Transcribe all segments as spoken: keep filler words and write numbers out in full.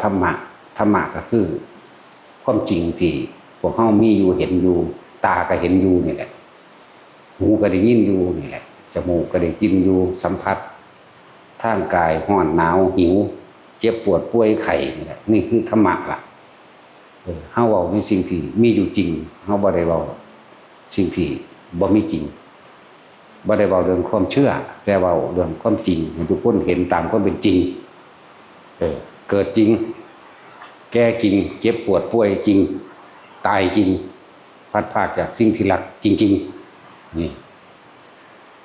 ธรรมะ ธรรมะก็คือความจริงที่พวกเฮามีอยู่เห็นอยู่ ตาก็เห็นอยู่นี่แหละ หูก็ได้ยินอยู่นี่แหละ จมูกก็ได้กลิ่นอยู่ สัมผัสทางกาย ร้อนหนาวหิว เจ็บปวดป่วยไข้นี่แหละ นี่คือธรรมะล่ะ เออ เฮาเว้าในสิ่งที่มีอยู่จริง เฮาบ่ได้เว้าสิ่งที่บ่มีจริง บ่ได้เว้าเรื่องความเชื่อ แต่เว้าเรื่องความจริง ให้ทุกคนเห็นตามความเป็นจริง เออ เกิดจริง แก่จริง เจ็บปวดป่วยจริง ตายจริง พลัดพรากจากสิ่งที่รักจริงๆ นี่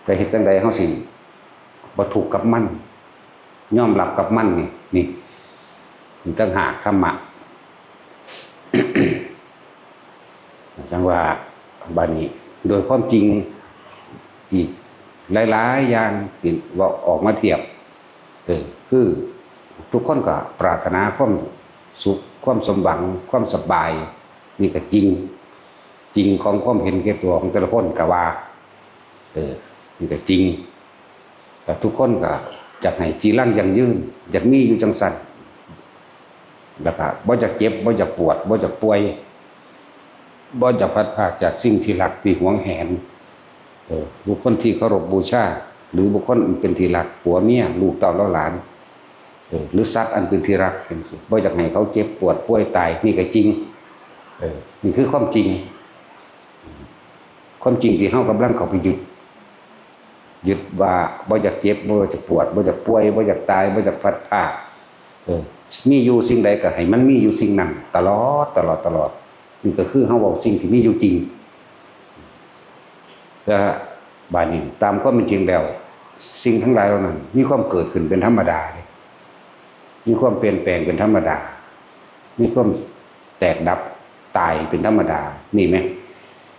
แต่เฮ็ดจั่งใดเฮาสิบ่ทุกข์กับมัน ยอมรับกับมันนี่ นี่ นี่ต่างหากธรรมะ จั่งว่า บัดนี้ โดยความจริงอีกหลายๆ อย่างที่เว้าออกมาเทียบ เออ คือทุกคนก็ปรารถนาความสุข ความสมหวัง ความสบาย นี่ก็จริง จริงของความเห็นแก่ตัวของแต่ละคนก็ว่า เออ นี่ก็จริง แต่ทุกคนก็อยากให้จีรังยั่งยืน อยากมีอยู่จั่งซั่น แล้วก็บ่อยากเจ็บ บ่อยากปวด บ่อยากป่วย บ่อยากพลัดพรากจากสิ่งที่รักที่หวงแหน เออ บุคคลที่เคารพบูชา หรือบุคคลอันเป็นที่รัก ผัวเมีย ลูกเต้าเหล่าหลาน เออ หรือสัตว์อันเป็นที่รักจั่งซี้ บ่อยากให้เขาเจ็บปวดป่วยตาย นี่ก็จริง เออ นี่คือความจริง ความจริงที่เฮากำลังเข้าไปยึด ยึดว่าบ่อยากเจ็บ บ่อยากปวด บ่อยากป่วย บ่อยากตาย บ่อยากพลัดพราก เออ มีอยู่สิ่งใดก็ให้มันมีอยู่สิ่งนั้น ตลอด ตลอด ตลอด นี่ก็คือเฮาเว้าสิ่งที่มีอยู่จริง แต่บาดนี้ตามความเป็นจริงแล้ว สิ่งทั้งหลายเหล่านั้น มีความเกิดขึ้นเป็นธรรมดาเด้ มีความเปลี่ยนแปลงเป็นธรรมดา มีความแตกดับตายเป็นธรรมดา นี่แหม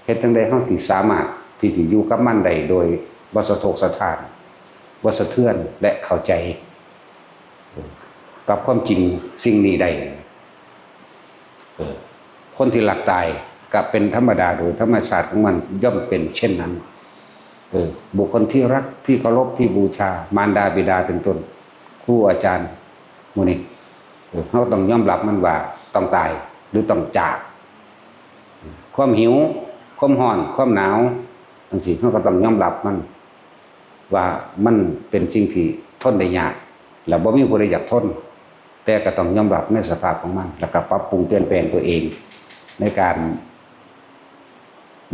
เฮ็ดจั่งใดเฮาสิสามารถที่สิอยู่กับมันได้โดยบ่สะทกสะท้าน บ่สะเทือน และเข้าใจ เออ กับความจริงสิ่งนี้ได้ เออ คนที่รักตายก็เป็นธรรมดาโดยธรรมชาติของมัน ย่อมเป็นเช่นนั้น เออ บุคคลที่รัก ที่เคารพ ที่บูชา มารดาบิดาเป็นต้น ครูอาจารย์ หมู่นี้ เออ เฮาต้องยอมรับมันว่าต้องตาย หรือต้องจาก ความหิว ความร้อน ความหนาว จั่งซี้ เฮาก็ต้องยอมรับมัน ว่ามันเป็นสิ่งที่ทนได้ยาก แล้วบ่มีผู้ใดอยากทน แต่ก็ต้องยอมรับในสภาพของมัน แล้วก็ปรับปรุงเปลี่ยนแปลงตัวเอง ในการ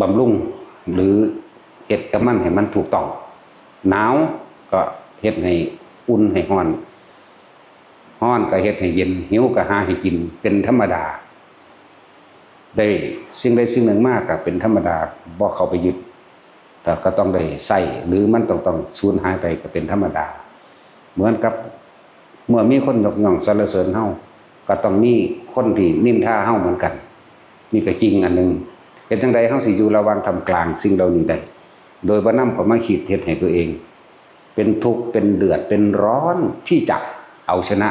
บำรุง หรือเฮ็ดกับมันให้มันถูกต้อง หนาวก็เฮ็ดให้อุ่นให้ร้อน ร้อนก็เฮ็ดให้เย็น หิวก็หาให้กิน เป็นธรรมดา ได้สิ่งใดสิ่งหนึ่งมาก็เป็นธรรมดา บ่เข้าไปยึด แต่ก็ต้องได้ใช้ หรือมันต้อง ต้องสูญหายไปก็เป็นธรรมดา เหมือนกับเมื่อมีคนยกย่องสรรเสริญเฮา ก็ต้องมีคนที่นินทาเฮาเหมือนกัน นี่ก็จริงอันหนึ่ง เฮ็ดจั่งใดเฮาสิอยู่ระหว่างท่ามกลางสิ่งเหล่านี้ได้ โดยบ่นำเข้ามาคิดเฮ็ดให้ตัวเอง เป็นทุกข์ เป็นเดือด เป็นร้อนที่จะเอาชนะ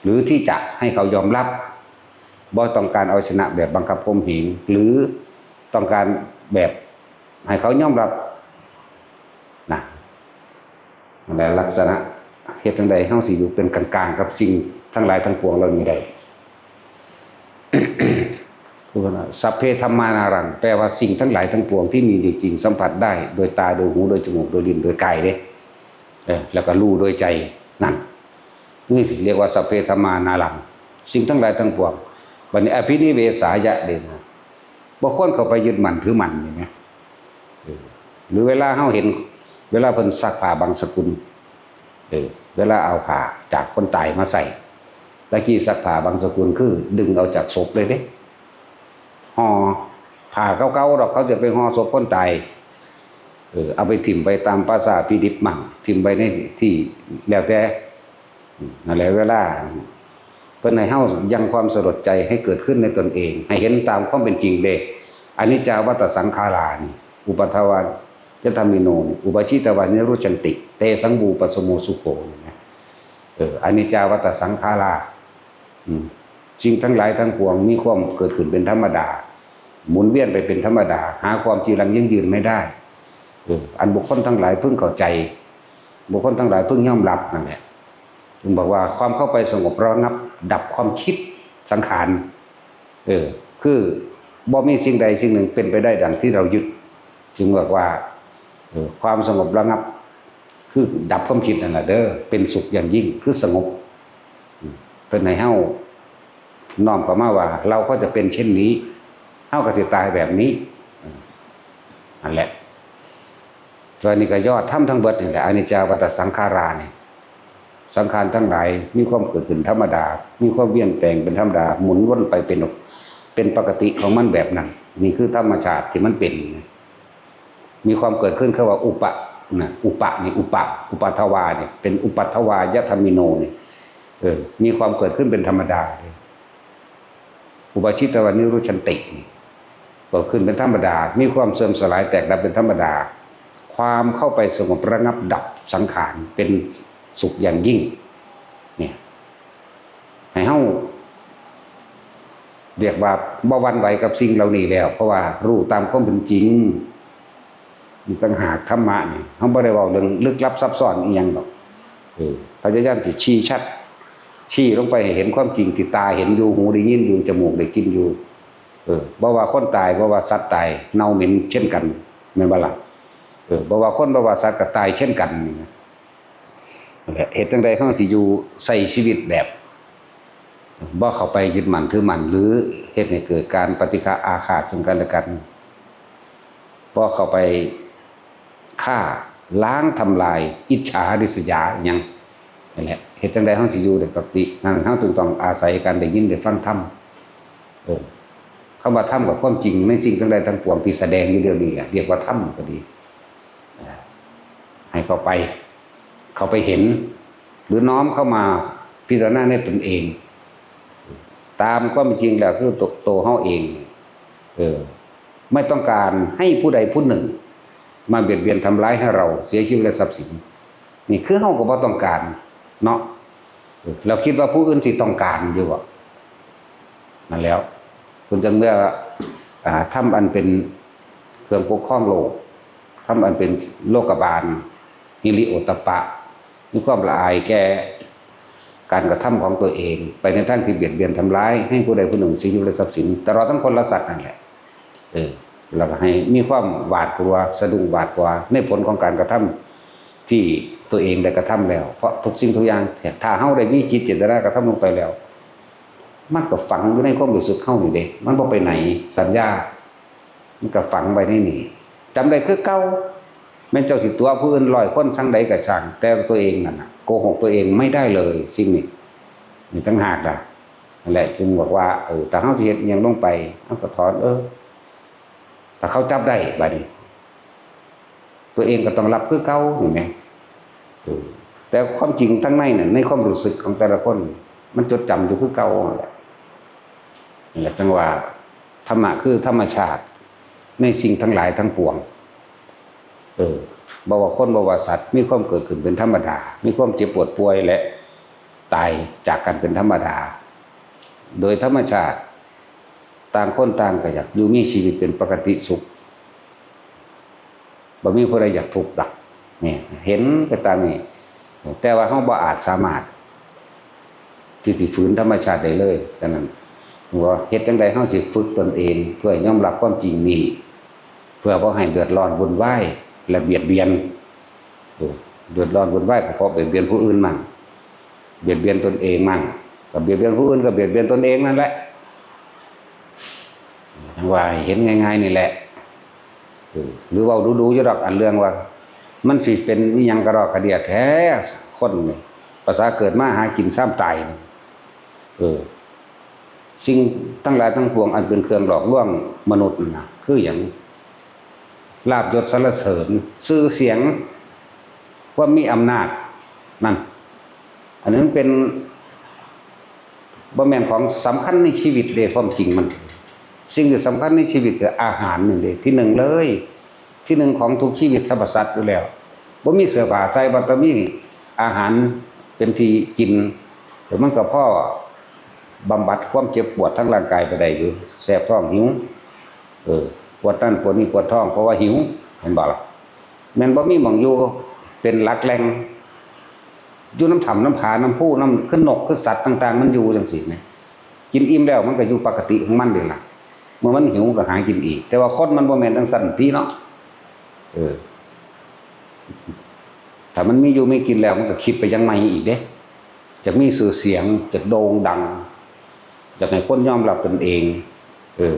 หรือที่จะให้เขายอมรับ บ่ต้องการเอาชนะแบบบังคับข่มเหง หรือต้องการแบบให้เขายอมรับ นะ นั่นแหละลักษณะ เฮ็ดจั่งใดเฮาสิอยู่เป็นกลางๆ กับสิ่งทั้งหลายทั้งปวงเหล่านี้ได้ คือว่าสัพเพธัมมานารัง แปลว่าสิ่งทั้งหลายทั้งปวงที่มีอยู่จริง สัมผัสได้โดยตา โดยหู โดยจมูก โดยลิ้น โดยกายเด้ เออ แล้วก็รู้โดยใจ นั่น นี่สิเรียกว่าสัพเพธัมมานารัง สิ่งทั้งหลายทั้งปวง บัดนี้อภินิเวสายะเด้นะ บ่ควรเข้าไปยึดมั่นถือมั่นนี่นะ เออ หรือเวลาเฮาเห็น เวลาเพิ่นซักผ้าบังสกุล เออ เวลาเอาผ้าจากคนตายมาใส่ ตะกี้ซักผ้าบังสกุลคือดึงเอาจากศพเลยเด้ ห่อผ้าเก่าๆดอก เขาจะไปห่อศพคนตาย เออ เอาไปถิ่มไว้ตามป่าช้าพิดิบมั่ง ถิ่มไว้ในที่แล้วแต่ อืม นั่นแหละ เวลาเพิ่นให้เฮายังความสลดใจให้เกิดขึ้นในตนเอง ให้เห็นตามความเป็นจริงเด้ อนิจจาวัตตสังขารานิ อุปัทวา ยธรรมิโน อุปาจิตวานิรุจฉันติ เตสัง วูปัสสโม สุโข นี่นะ เออ อนิจจาวัตตสังขารา อืม สิ่งทั้งหลายทั้งปวงมีความเกิดขึ้นเป็นธรรมดา หมุนเวียนไปเป็นธรรมดา หาความจีรังยั่งยืนไม่ได้ เออ อันบุคคลทั้งหลายพึงเข้าใจ บุคคลทั้งหลายพึงยอมรับนั่นแหละ จึงบอกว่าความเข้าไปสงบระงับ ดับความคิดสังขาร เออ คือบ่มีสิ่งใดสิ่งหนึ่งเป็นไปได้ดังที่เรายึด จึงบอกว่า เออ ความสงบระงับ คือดับความคิดนั่นแหละเด้อ เป็นสุขอย่างยิ่ง คือสงบ อืม เพิ่นให้เฮาน้อมเข้ามาว่า เราก็จะเป็นเช่นนี้ เฮาก็สิตายแบบนี้ อืม นั่นแหละ ตัวนี้ก็ยอดธรรมทั้งเบิดนี่แหละ อนิจจาวัฏฏสังขารานี่ สังขารทั้งหลายมีความเกิดขึ้นธรรมดา มีความเวียนแปลงเป็นธรรมดา หมุนวนไปเป็น เป็นปกติของมันแบบนั้น นี่คือธรรมชาติที่มันเป็น มีความเกิดขึ้น เขาว่าอุปะนะ อุปะนี่ อุปะ อุปัทวาเนี่ย เป็นอุปัทวายธรรมิโนเนี่ย เออ มีความเกิดขึ้นเป็นธรรมดาเลย อุปาชิตวานิรุชชันตินี่ เกิดขึ้นเป็นธรรมดา มีความเสื่อมสลายแตกดับเป็นธรรมดา ความเข้าไปสงบระงับดับสังขารเป็นสุขอย่างยิ่ง เนี่ย ให้เฮาเรียกว่าบ่หวั่นไหวกับสิ่งเหล่านี้แล้ว เพราะว่ารู้ตามความเป็นจริง นี่ต่างหากธรรมะนี่ เฮาบ่ได้เว้าเรื่องลึกลับซับซ้อนอีหยังดอก เออ พยายามสิชี้ชัด ชี้ลงไปให้เห็นความจริงที่ตาเห็นอยู่ หูได้ยินอยู่ จมูกได้กลิ่นอยู่ เออ บ่ว่าคนตาย บ่ว่าสัตว์ตาย เน่าเหม็นเช่นกัน แม่นบ่ล่ะ เออ บ่ว่าคน บ่ว่าสัตว์ก็ตายเช่นกันนี่นะ นั่นแหละ เฮ็ดจั่งใดเฮาสิอยู่ใช้ชีวิตแบบบ่เข้าไปยึดมั่นถือมั่น หรือเฮ็ดให้เกิดการปฏิฆะอาฆาตซึ่งกันและกัน บ่เข้าไปฆ่าล้างทำลายอิจฉาริษยาอิหยัง นั่นแหละ เฮ็ดจั่งใดเฮาสิอยู่ได้ปกติ นั่นเฮาจึงต้องอาศัยการได้ยินได้ฟังธรรม เออ คำว่าธรรมกับความจริงในสิ่งทั้งหลายทั้งปวงที่แสดงอยู่เดี๋ยวนี้อะ เรียกว่าธรรมก็ดี เออ ให้เข้าไป เข้าไปเห็น หรือน้อมเข้ามาพิจารณาในตนเอง ตามความจริงแล้วคือตัว ตัวเฮาเอง เออ ไม่ต้องการให้ผู้ใดผู้หนึ่ง มาเบียดเบียนทำร้ายให้เราเสียชีวิตและทรัพย์สิน นี่คือเฮาก็บ่ต้องการเนาะ เออ เราคิดว่าผู้อื่นสิต้องการอยู่บ่ นั่นแล้ว เพิ่นจั่งเรียกว่า อ่า ธรรมอันเป็นเครื่องปกครองโลก ธรรมอันเป็นโลกบาล ฮิริโอตตัปปะ มีความละอายแก่การกระทำของตัวเอง ไปในทางที่เบียดเบียนทำร้ายให้ผู้ใดผู้หนึ่งเสียชีวิตและทรัพย์สิน ตลอดทั้งคนและสัตว์นั่นแหละ เออ แล้วก็ให้มีความหวาดกลัว สะดุ้งหวาดกลัวในผลของการกระทำที่ตัวเองได้กระทำแล้ว เพราะทุกสิ่งทุกอย่าง ถ้าเฮาได้มีจิตเจตนากระทำลงไปแล้ว มันก็ฝังอยู่ในความรู้สึกเฮานี่เด้ มันบ่ไปไหน สัญญา มันก็ฝังไว้ในนี่ จำได้คือเก่า แม่นเจ้าสิตั๋วผู้อื่นร้อยคนซั้งใดก็ช่าง แต่ตัวเองนั่นน่ะ โกหกตัวเองไม่ได้เลย สิ่งนี้ นี่ต่างหากล่ะ นั่นแหละ จึงบอกว่า เออ ถ้าเฮาสิเฮ็ดอิหยังลงไป เฮาก็ถอน เออ ถ้าเขาจับได้บัดนี้ ตัวเองก็ต้องรับคือเก่า เห็นไหม เออ แต่ความจริงทั้งในน่ะ ในความรู้สึกของแต่ละคน มันจดจำอยู่คือเก่านั่นแหละ นี่แหละจั่งว่า ธรรมะคือธรรมชาติ ในสิ่งทั้งหลายทั้งปวง เออ บ่ว่าคน บ่ว่าสัตว์ มีความเกิดขึ้นเป็นธรรมดา มีความเจ็บปวดป่วยและตายจากกันเป็นธรรมดา โดยธรรมชาติ ต่างคนต่างก็อยากอยู่มีชีวิตเป็นปกติสุข บ่มีผู้ใดอยากทุกข์ดอก เนี่ย เห็นไปตามนี้ แต่ว่าเฮาบ่อาจสามารถที่สิฝืนธรรมชาติได้เลย ฉะนั้น ว่าเฮ็ดจั่งใดเฮาสิฝึกตนเองเพื่อยอมรับความจริงนี้ เพื่อบ่ให้เดือดร้อนวุ่นวายและเบียดเบียน เออ เดือดร้อนวุ่นวายก็เพราะเบียดเบียนผู้อื่นมั่ง เบียดเบียนตนเองมั่ง ก็เบียดเบียนผู้อื่นก็เบียดเบียนตนเองนั่นแหละ จั่งว่าให้เห็นง่ายๆนี่แหละ เออ หรือเว้าดูๆอยู่ดอก อันเรื่องว่า มันสิเป็นอิหยังกะดอกกะเดี้ยแท้ คนนี่ ภาษาเกิดมาหากินซ้ำตายนี่ เออ สิ่งทั้งหลายทั้งปวงอันเป็นเครื่องหลอกลวงมนุษย์นั่นน่ะ คือหยัง ลาภยศสรรเสริญ ชื่อเสียง ความมีอำนาจ นั่น อันนั้นเป็น บ่แม่นของสำคัญในชีวิตเด้ ความจริงมัน สิ่งที่สำคัญในชีวิตคืออาหารนี่เด้ ที่หนึ่งเลย ที่หนึ่งของทุกชีวิตสรรพสัตว์อยู่แล้ว บ่มีเสื้อผ้าใส่ บ่ต้องมีอาหารเป็นที่กิน แต่มันก็พอบำบัดความเจ็บปวดทางร่างกายไปได้อยู่ แสบท้องหิว เออ ปวดนั่นปวดนี่ปวดท้อง เพราะว่าหิว เห็นบ่ล่ะ แม่นบ่มีหม่องอยู่เป็นหลักแหล่ง อยู่นำถ้ำนำผานำภูนำ คือนกคือสัตว์ต่างๆ มันอยู่จั่งซี้แหม กินอิ่มแล้วมันก็อยู่ปกติของมันเด้ล่ะ เมื่อมันหิวก็หากินอีก แต่ว่าคนมันบ่แม่นจั่งซั้นติเนาะ เออ ถ้ามันมีอยู่มีกินแล้วมันก็คิดไปอย่างใหม่อีกเด้ อยากมีชื่อเสียง อยากโด่งดัง อยากให้คนยอมรับตนเอง เออ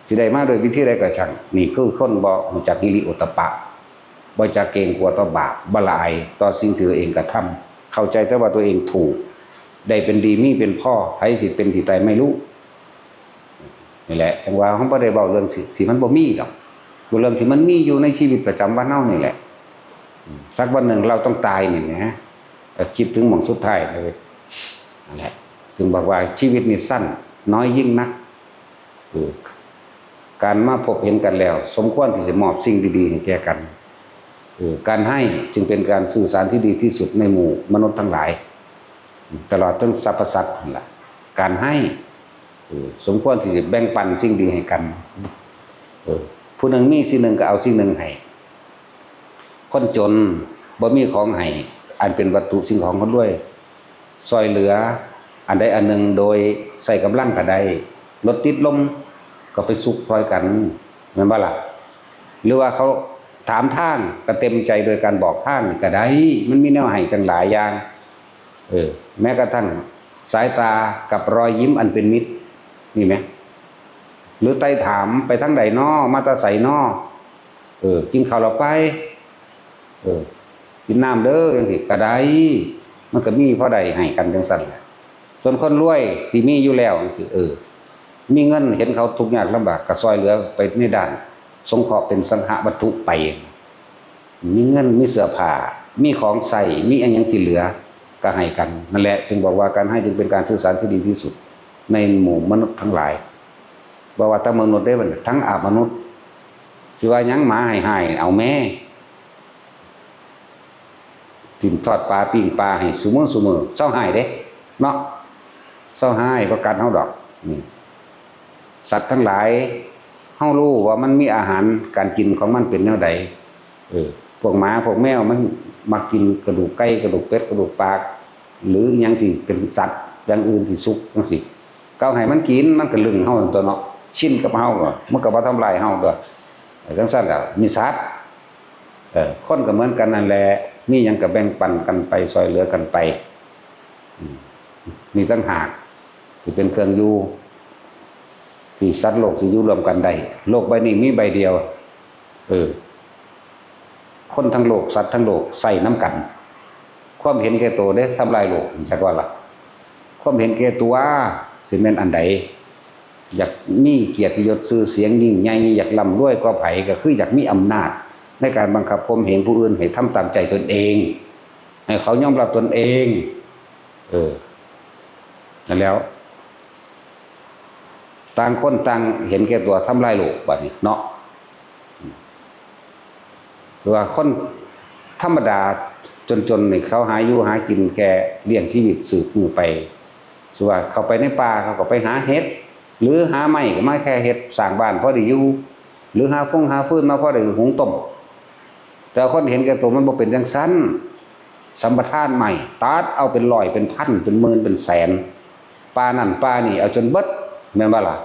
สิได้มาโดวยวิธีใดก็ช่าง นี่คือคนบ่รู้จักฮิริโอตตัปปะ บ่จักเกรงกลัวต่อบาป บ่ละอายต่อสิ่งที่ตัวเองกระทำ เข้าใจแต่ว่าตัวเองถูก ได้เป็นดีมีเป็นพอ ไผสิเป็นสิตายไม่รู้ นี่แหละ จั่งว่าเฮาบ่ได้เว้าเรื่องสิ สิมันบ่มีดอก เว้าเรื่องที่มันมีอยู่ในชีวิตประจำวันเฮานี่แหละ อืม สักวันหนึ่งเราต้องตายนี่นะ เออ คิดถึงหม่องสุดท้ายเลย นั่นแหละ ถึงบอกว่าชีวิตนี่สั้น น้อยยิ่งนัก เออ การมาพบเห็นกันแล้ว สมควรที่จะมอบสิ่งดีๆ ให้แก่กัน เออ การให้จึงเป็นการสื่อสารที่ดีที่สุดในหมู่มนุษย์ทั้งหลาย ตลอดทั้งสรรพสัตว์นั่นล่ะ การให้ เออ สมควรที่จะแบ่งปันสิ่งดีให้กัน เออ ผู้หนึ่งมีสิ่งหนึ่งก็เอาสิ่งหนึ่งให้ คนจนบ่มีของให้ อันเป็นวัตถุสิ่งของคนรวย ซ่อยเหลืออันใดอันหนึ่งโดยใช้กำลังก็ได้ รถติดลมก็ไปซุกซ่อยกัน แม่นบ่ล่ะ หรือว่าเขาถามทางก็เต็มใจโดยการบอกทางก็ได้ มันมีแนวให้ตั้งหลายอย่าง เออ แม้กระทั่งสายตากับรอยยิ้มอันเป็นมิตร มีไหม หรือไต่ถามไปทางใดน้อ มาแต่ไสน้อ เออ กินข้าวแล้วไป เออ กินน้ำเด้อ จั่งซี้ก็ได้ มันก็มีพอได้ให้กันจั่งซั้นแหละ ส่วนคนรวยสิมีอยู่แล้วจั่งซี้ เออ มีเงินเห็นเขาทุกข์ยากลำบากก็ซ่อยเหลือไปในด้านสงเคราะห์เป็นสังหวัตถุไป มีเงิน มีเสื้อผ้า มีของใช้ มีอันหยังที่เหลือก็ให้กัน นั่นแหละ จึงบอกว่าการให้จึงเป็นการสื่อสารที่ดีที่สุดในหมู่มนุษย์ทั้งหลาย บ่ว่าแต่มนุษย์เด้ ทั้งอามนุษย์ สิว่าหยัง หมาฮ้ายๆ เอาแม่ ปิ้งทอดปลา ปิ้งปลาให้ซุมื้อซุมื้อ เซาฮ้ายเด้ เนาะ เซาฮ้าย บ่กัดเฮาดอก นี่ สัตว์ทั้งหลาย เฮารู้ว่ามันมีอาหารการกินของมันเป็นแนวใด เออ พวกหมาพวกแมวมันมักกินกระดูกไก่ กระดูกเป็ด กระดูกปลา หรืออิหยังที่เป็นสัตว์อย่างอื่นที่สุกจั่งซี้ ก็เอาให้มันกิน มันก็ลึงเฮาตัวเนาะ ชินกับเฮาก็ มันก็บ่ทำลายเฮาตัว จั่งซั้นแหละ มีสัตว์ เออ คนก็เหมือนกันนั่นแหละ มีหยังก็แบ่งปันกันไป ซ่อยเหลือกันไป อืม นี่ต่างหากที่เป็นเครื่องอยู่ ที่สัตว์โลกสิอยู่ร่วมกันได้ โลกใบนี้มีใบเดียว เออ คนทั้งโลก สัตว์ทั้งโลกใช้นำกัน ความเห็นแก่ตัวเด้ทำลายโลก จักว่าล่ะ ความเห็นแก่ตัวสิแม่นอันใด อยากมีเกียรติยศชื่อเสียงยิ่งใหญ่ อยากร่ำรวยกว่าไผ ก็คืออยากมีอำนาจในการบังคับข่มเหงผู้อื่นให้ทำตามใจตนเอง ให้เขายอมรับตนเอง เออ นั่นแล้ว ต่างคนต่างเห็นแก่ตัวทำลายโลกบัดนี้เนาะ คือว่าคนธรรมดาจนๆ นี่เขาหาอยู่หากินแค่เลี้ยงชีวิตสืบมือไป คือว่าเขาไปในป่าเขาก็ไปหาเห็ด หรือหาไม้ก็มาแค่เฮ็ดสร้างบ้านพอได้อยู่ หรือหาฟงหาฟืนมาพอได้หุงต้ม แต่คนเห็นแก่ตัวมันบ่เป็นจั่งซั้น สัมปทานไม้ ตัดเอาเป็นร้อยเป็นพันเป็นหมื่นเป็นแสน ป่านั่นป่านี่เอาจนเบิด แม่นบ่ล่ะ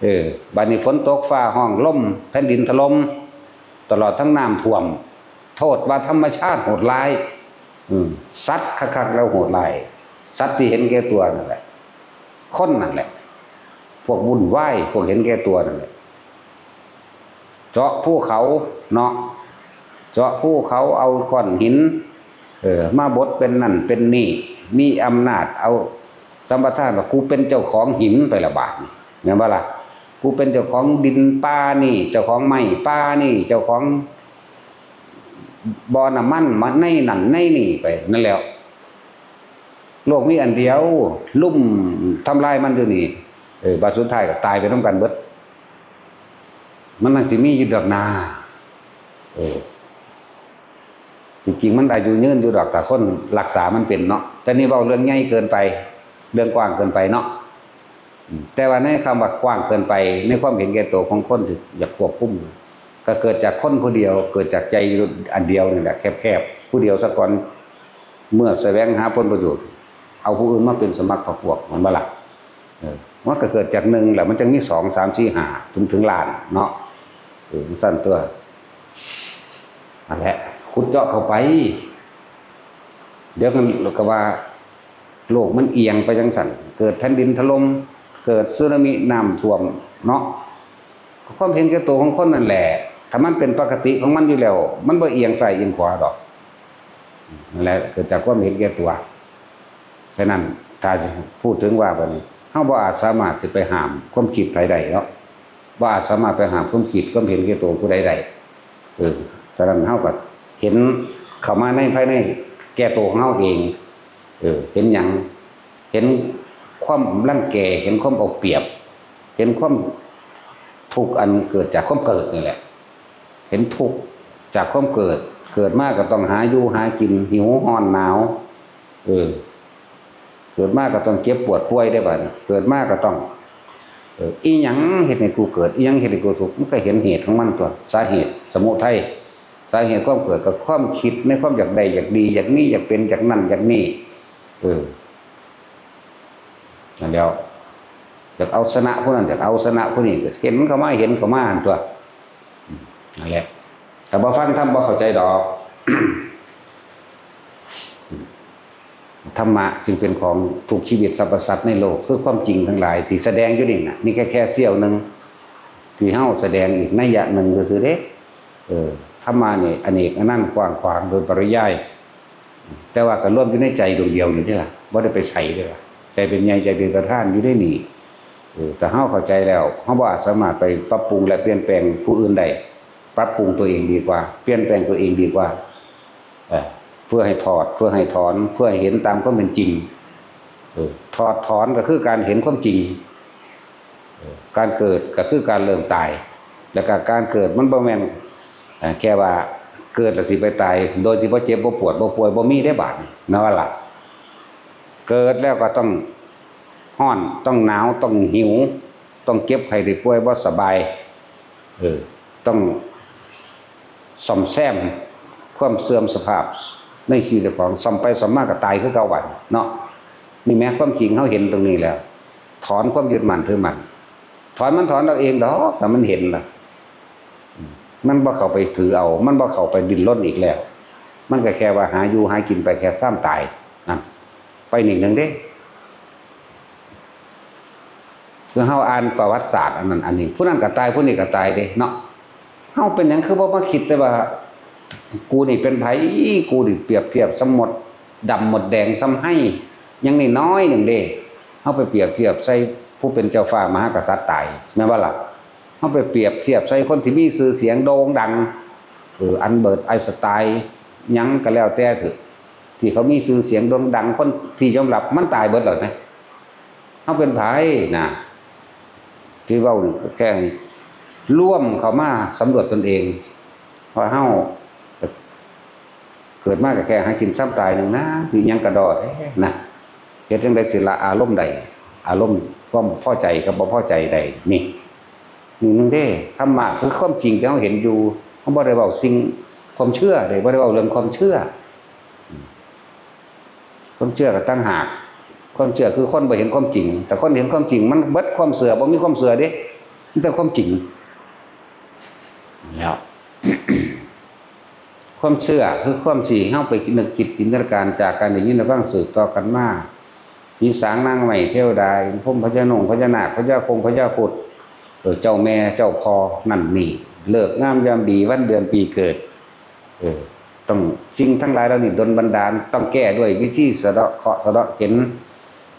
เออ บัดนี้ฝนตกฟ้าฮ้อง ลมแผ่นดินถล่ม ตลอดทั้งน้ำท่วม โทษว่าธรรมชาติโหดร้าย อืม สัตว์คักๆ แล้วโหดร้าย สัตว์ที่เห็นแก่ตัวนั่นแหละ คนนั่นแหละ พวกวุ่นวาย พวกเห็นแก่ตัวนั่นแหละ เจาะภูเขาเนาะ เจาะภูเขา เอาก้อนหิน เออ มาบดเป็นนั่นเป็นนี่ มีอำนาจ เอาสัมปทานว่ากูเป็นเจ้าของหินไปละบาดนี่ แม่นบ่ล่ะ กูเป็นเจ้าของดินป่านี่ เจ้าของไม้ป่านี่ เจ้าของบ่อน้ำมันมาในนั่นในนี่ไป นั่นแหล้ว โลกมีอันเดียว ลุ่มทำลายมันอยู่นี่ เออ บัดสุดท้ายก็ตายไปนำกันเบิด มันนั่นสิมีอยู่ดอกนา เออ จริงๆ มันอายุยืนอยู่ดอก ถ้าคนรักษามันเป็นเนาะ แต่นี่เว้าเรื่องใหญ่เกินไป เรื่องกว้างเกินไปเนาะ อืม แต่ว่าในคำว่ากว้างเกินไป ในความเห็นแก่ตัวของคนที่อยากควบคุม ก็เกิดจากคนผู้เดียว เกิดจากใจอันเดียวนี่แหละ แคบๆ ผู้เดียวซะก่อน เมื่อแสวงหาผลประโยชน์ เอาผู้อื่นมาเป็นสมัครพรรคพวก แม่นบ่ล่ะ เออ มันก็เกิดจากหนึ่งแหละ มันจั่งมีสอง สาม สี่ ห้า จนถึงล้านเนาะ เออ จั่งซั่นตั๊ว นั่นแหละ ขุดเจาะเข้าไป เดี๋ยวกันก็ว่า โลกมันเอียงไปจั่งซั่น เกิดแผ่นดินถล่ม เกิดสึนามิน้ำท่วมเนาะ ความเห็นแก่ตัวของคนนั่นแหละ ถ้ามันเป็นปกติของมันอยู่แล้ว มันบ่เอียงซ้ายเอียงขวาดอก นั่นแหละเกิดจากความเห็นแก่ตัว ฉะนั้นถ้าสิพูดถึงว่าบัดนี้ เฮาบ่อาจสามารถสิไปห้ามความคิดไผได้เนาะ บ่อาจสามารถไปห้ามความคิดความเห็นแก่ตัวผู้ใดได้ เออ ฉะนั้นเฮาก็เห็นเข้ามาในภายในแก่ตัวของเฮาเอง เออ เห็นหยัง เห็นความรังแก เห็นความเอาเปรียบ เห็นความทุกข์อันเกิดจากความเกิดนี่แหละ เห็นทุกข์จากความเกิด เกิดมาก็ต้องหาอยู่หากิน หิว ร้อน หนาว เออ เกิดมาก็ต้องเจ็บปวดป่วยได้บัดนี้ เกิดมาก็ต้อง เออ อีหยังเฮ็ดให้กูเกิด อีหยังเฮ็ดให้กูทุกข์ มันก็เห็นเหตุของมันตั๊ว สาเหตุ สมุทัย สาเหตุความเกิดก็ความคิดในความอยากได้ อยากดี อยากมี อยากเป็น อยากนั่น อยากนี่ เออ นั่นแหล้ว อยากเอาชนะผู้นั้น อยากเอาชนะผู้นี้ ก็เห็นเข้ามา เห็นเข้ามาหั่นตั๊ว อืม นั่นแหละ ถ้าบ่ฟังธรรมบ่เข้าใจดอก ธรรมะจึงเป็นของทุกชีวิตสรรพสัตว์ในโลก คือความจริงทั้งหลายที่แสดงอยู่นี่น่ะ นี่แค่ แค่เสี้ยวหนึ่ง ที่เฮาแสดงอีกนัยยะหนึ่งซื่อๆเด้ เออ ธรรมะนี่อเนกอนันต์กว้างขวางโดยปริยาย แต่ว่าก็รวมอยู่ในใจดวงเดียวนี่เด้ล่ะ บ่ได้ไปไสเด้ล่ะ ใจเป็นใหญ่ ใจเป็นประธานอยู่ในนี่ เออ ถ้าเฮาเข้าใจแล้ว เฮาบ่อาจสามารถไปปรับปรุงและเปลี่ยนแปลงผู้อื่นได้ ปรับปรุงตัวเองดีกว่า เปลี่ยนแปลงตัวเองดีกว่า เอ่อ เพื่อให้ถอด เพื่อให้ถอน เพื่อให้เห็นตามความเป็นจริง เออ ถอดถอนก็คือการเห็นความจริง เออ การเกิดก็คือการเริ่มตาย แล้วก็การเกิดมันบ่แม่น เอ่อ แค่ว่าเกิดแล้วสิไปตาย โดยที่บ่เจ็บบ่ปวดบ่ป่วยบ่มีได้บาดนี้ แม่นว่าล่ะ เกิดแล้วก็ต้องร้อน ต้องหนาว ต้องหิว ต้องเจ็บไข้ได้ป่วยบ่สบาย เออ ต้องซ่อมแซมความเสื่อมสภาพในชีวิตเจ้าของ ซ่อมไปซ่อมมาก็ตายคือเก่าบัดเนาะ นี่แหมความจริงเฮาเห็นตรงนี้แล้ว ถอนความยึดมั่นถือมั่น ถอนมันถอนเอาเองดอก ถ้ามันเห็นล่ะ มันบ่เข้าไปถือเอา มันบ่เข้าไปดิ้นรนอีกแล้ว มันก็แค่ว่าหาอยู่หากินไปแค่ซ้ำตายนั่น ไปนี่หนึ่งเด้ คือเฮาอ่านประวัติศาสตร์อันนั้นอันนี้ ผู้นั้นก็ตาย ผู้นี้ก็ตายเด้เนาะ เฮาเป็นหยังคือบ่มาคิดซะว่า กูนี่เป็นไผ กูนี่เปรียบเทียบสมมติดำหมดแดงซ้ำให้ ยังน้อยๆหนึ่งเด้ เฮาไปเปรียบเทียบใส่ผู้เป็นเจ้าฟ้ามหากษัตริย์ตาย แม่นบ่ล่ะ เฮาไปเปรียบเทียบใส่คนที่มีชื่อเสียงโด่งดัง เออ อัลเบิร์ต ไอน์สไตน์ หยังก็แล้วแต่เถอะ ที่เขามีชื่อเสียงโด่งดัง คนที่ยอมรับ มันตายเบิดแล้วนะ เฮาเป็นไผนะ ที่เว้านี่ก็แค่ให้รวมเข้ามาสำรวจตนเอง ว่าเฮาเกิดมาก็แค่หากินซ้ำตายหนึ่งนะ คือหยังกระดอแท้นะ เฮ็ดจั่งใดสิละอารมณ์ใด อารมณ์ความพอใจกับบ่พอใจใด นี่ นี่หนึ่งเด้ ธรรมะคือความจริงที่เฮาเห็นอยู่ เฮาบ่ได้เว้าสิ่งความเชื่อเด้ บ่ได้เว้าเรื่องความเชื่อ ความเชื่อก็ต่างหาก ความเชื่อคือคนบ่เห็นความจริง แต่คนเห็นความจริง มันเบิดความเชื่อ บ่มีความเชื่อเด้ มีแต่ความจริง แล้ว ความเชื่อคือความที่เฮาไปนึกคิดจินตนาการจากการได้ยินได้ฟังสืบต่อกันมา ผีสางนางไม้เทวดา พรหมพญานงพญานาค พญาคงพญาครุฑ เออ เจ้าแม่เจ้าพ่อนั่นนี่ ฤกษ์งามยามดีวันเดือนปีเกิด เออ ต้องสิ่งทั้งหลายเหล่านี้ดลบันดาล ต้องแก้ด้วยวิธีสะเดาะเคราะห์สะเดาะเข็ญ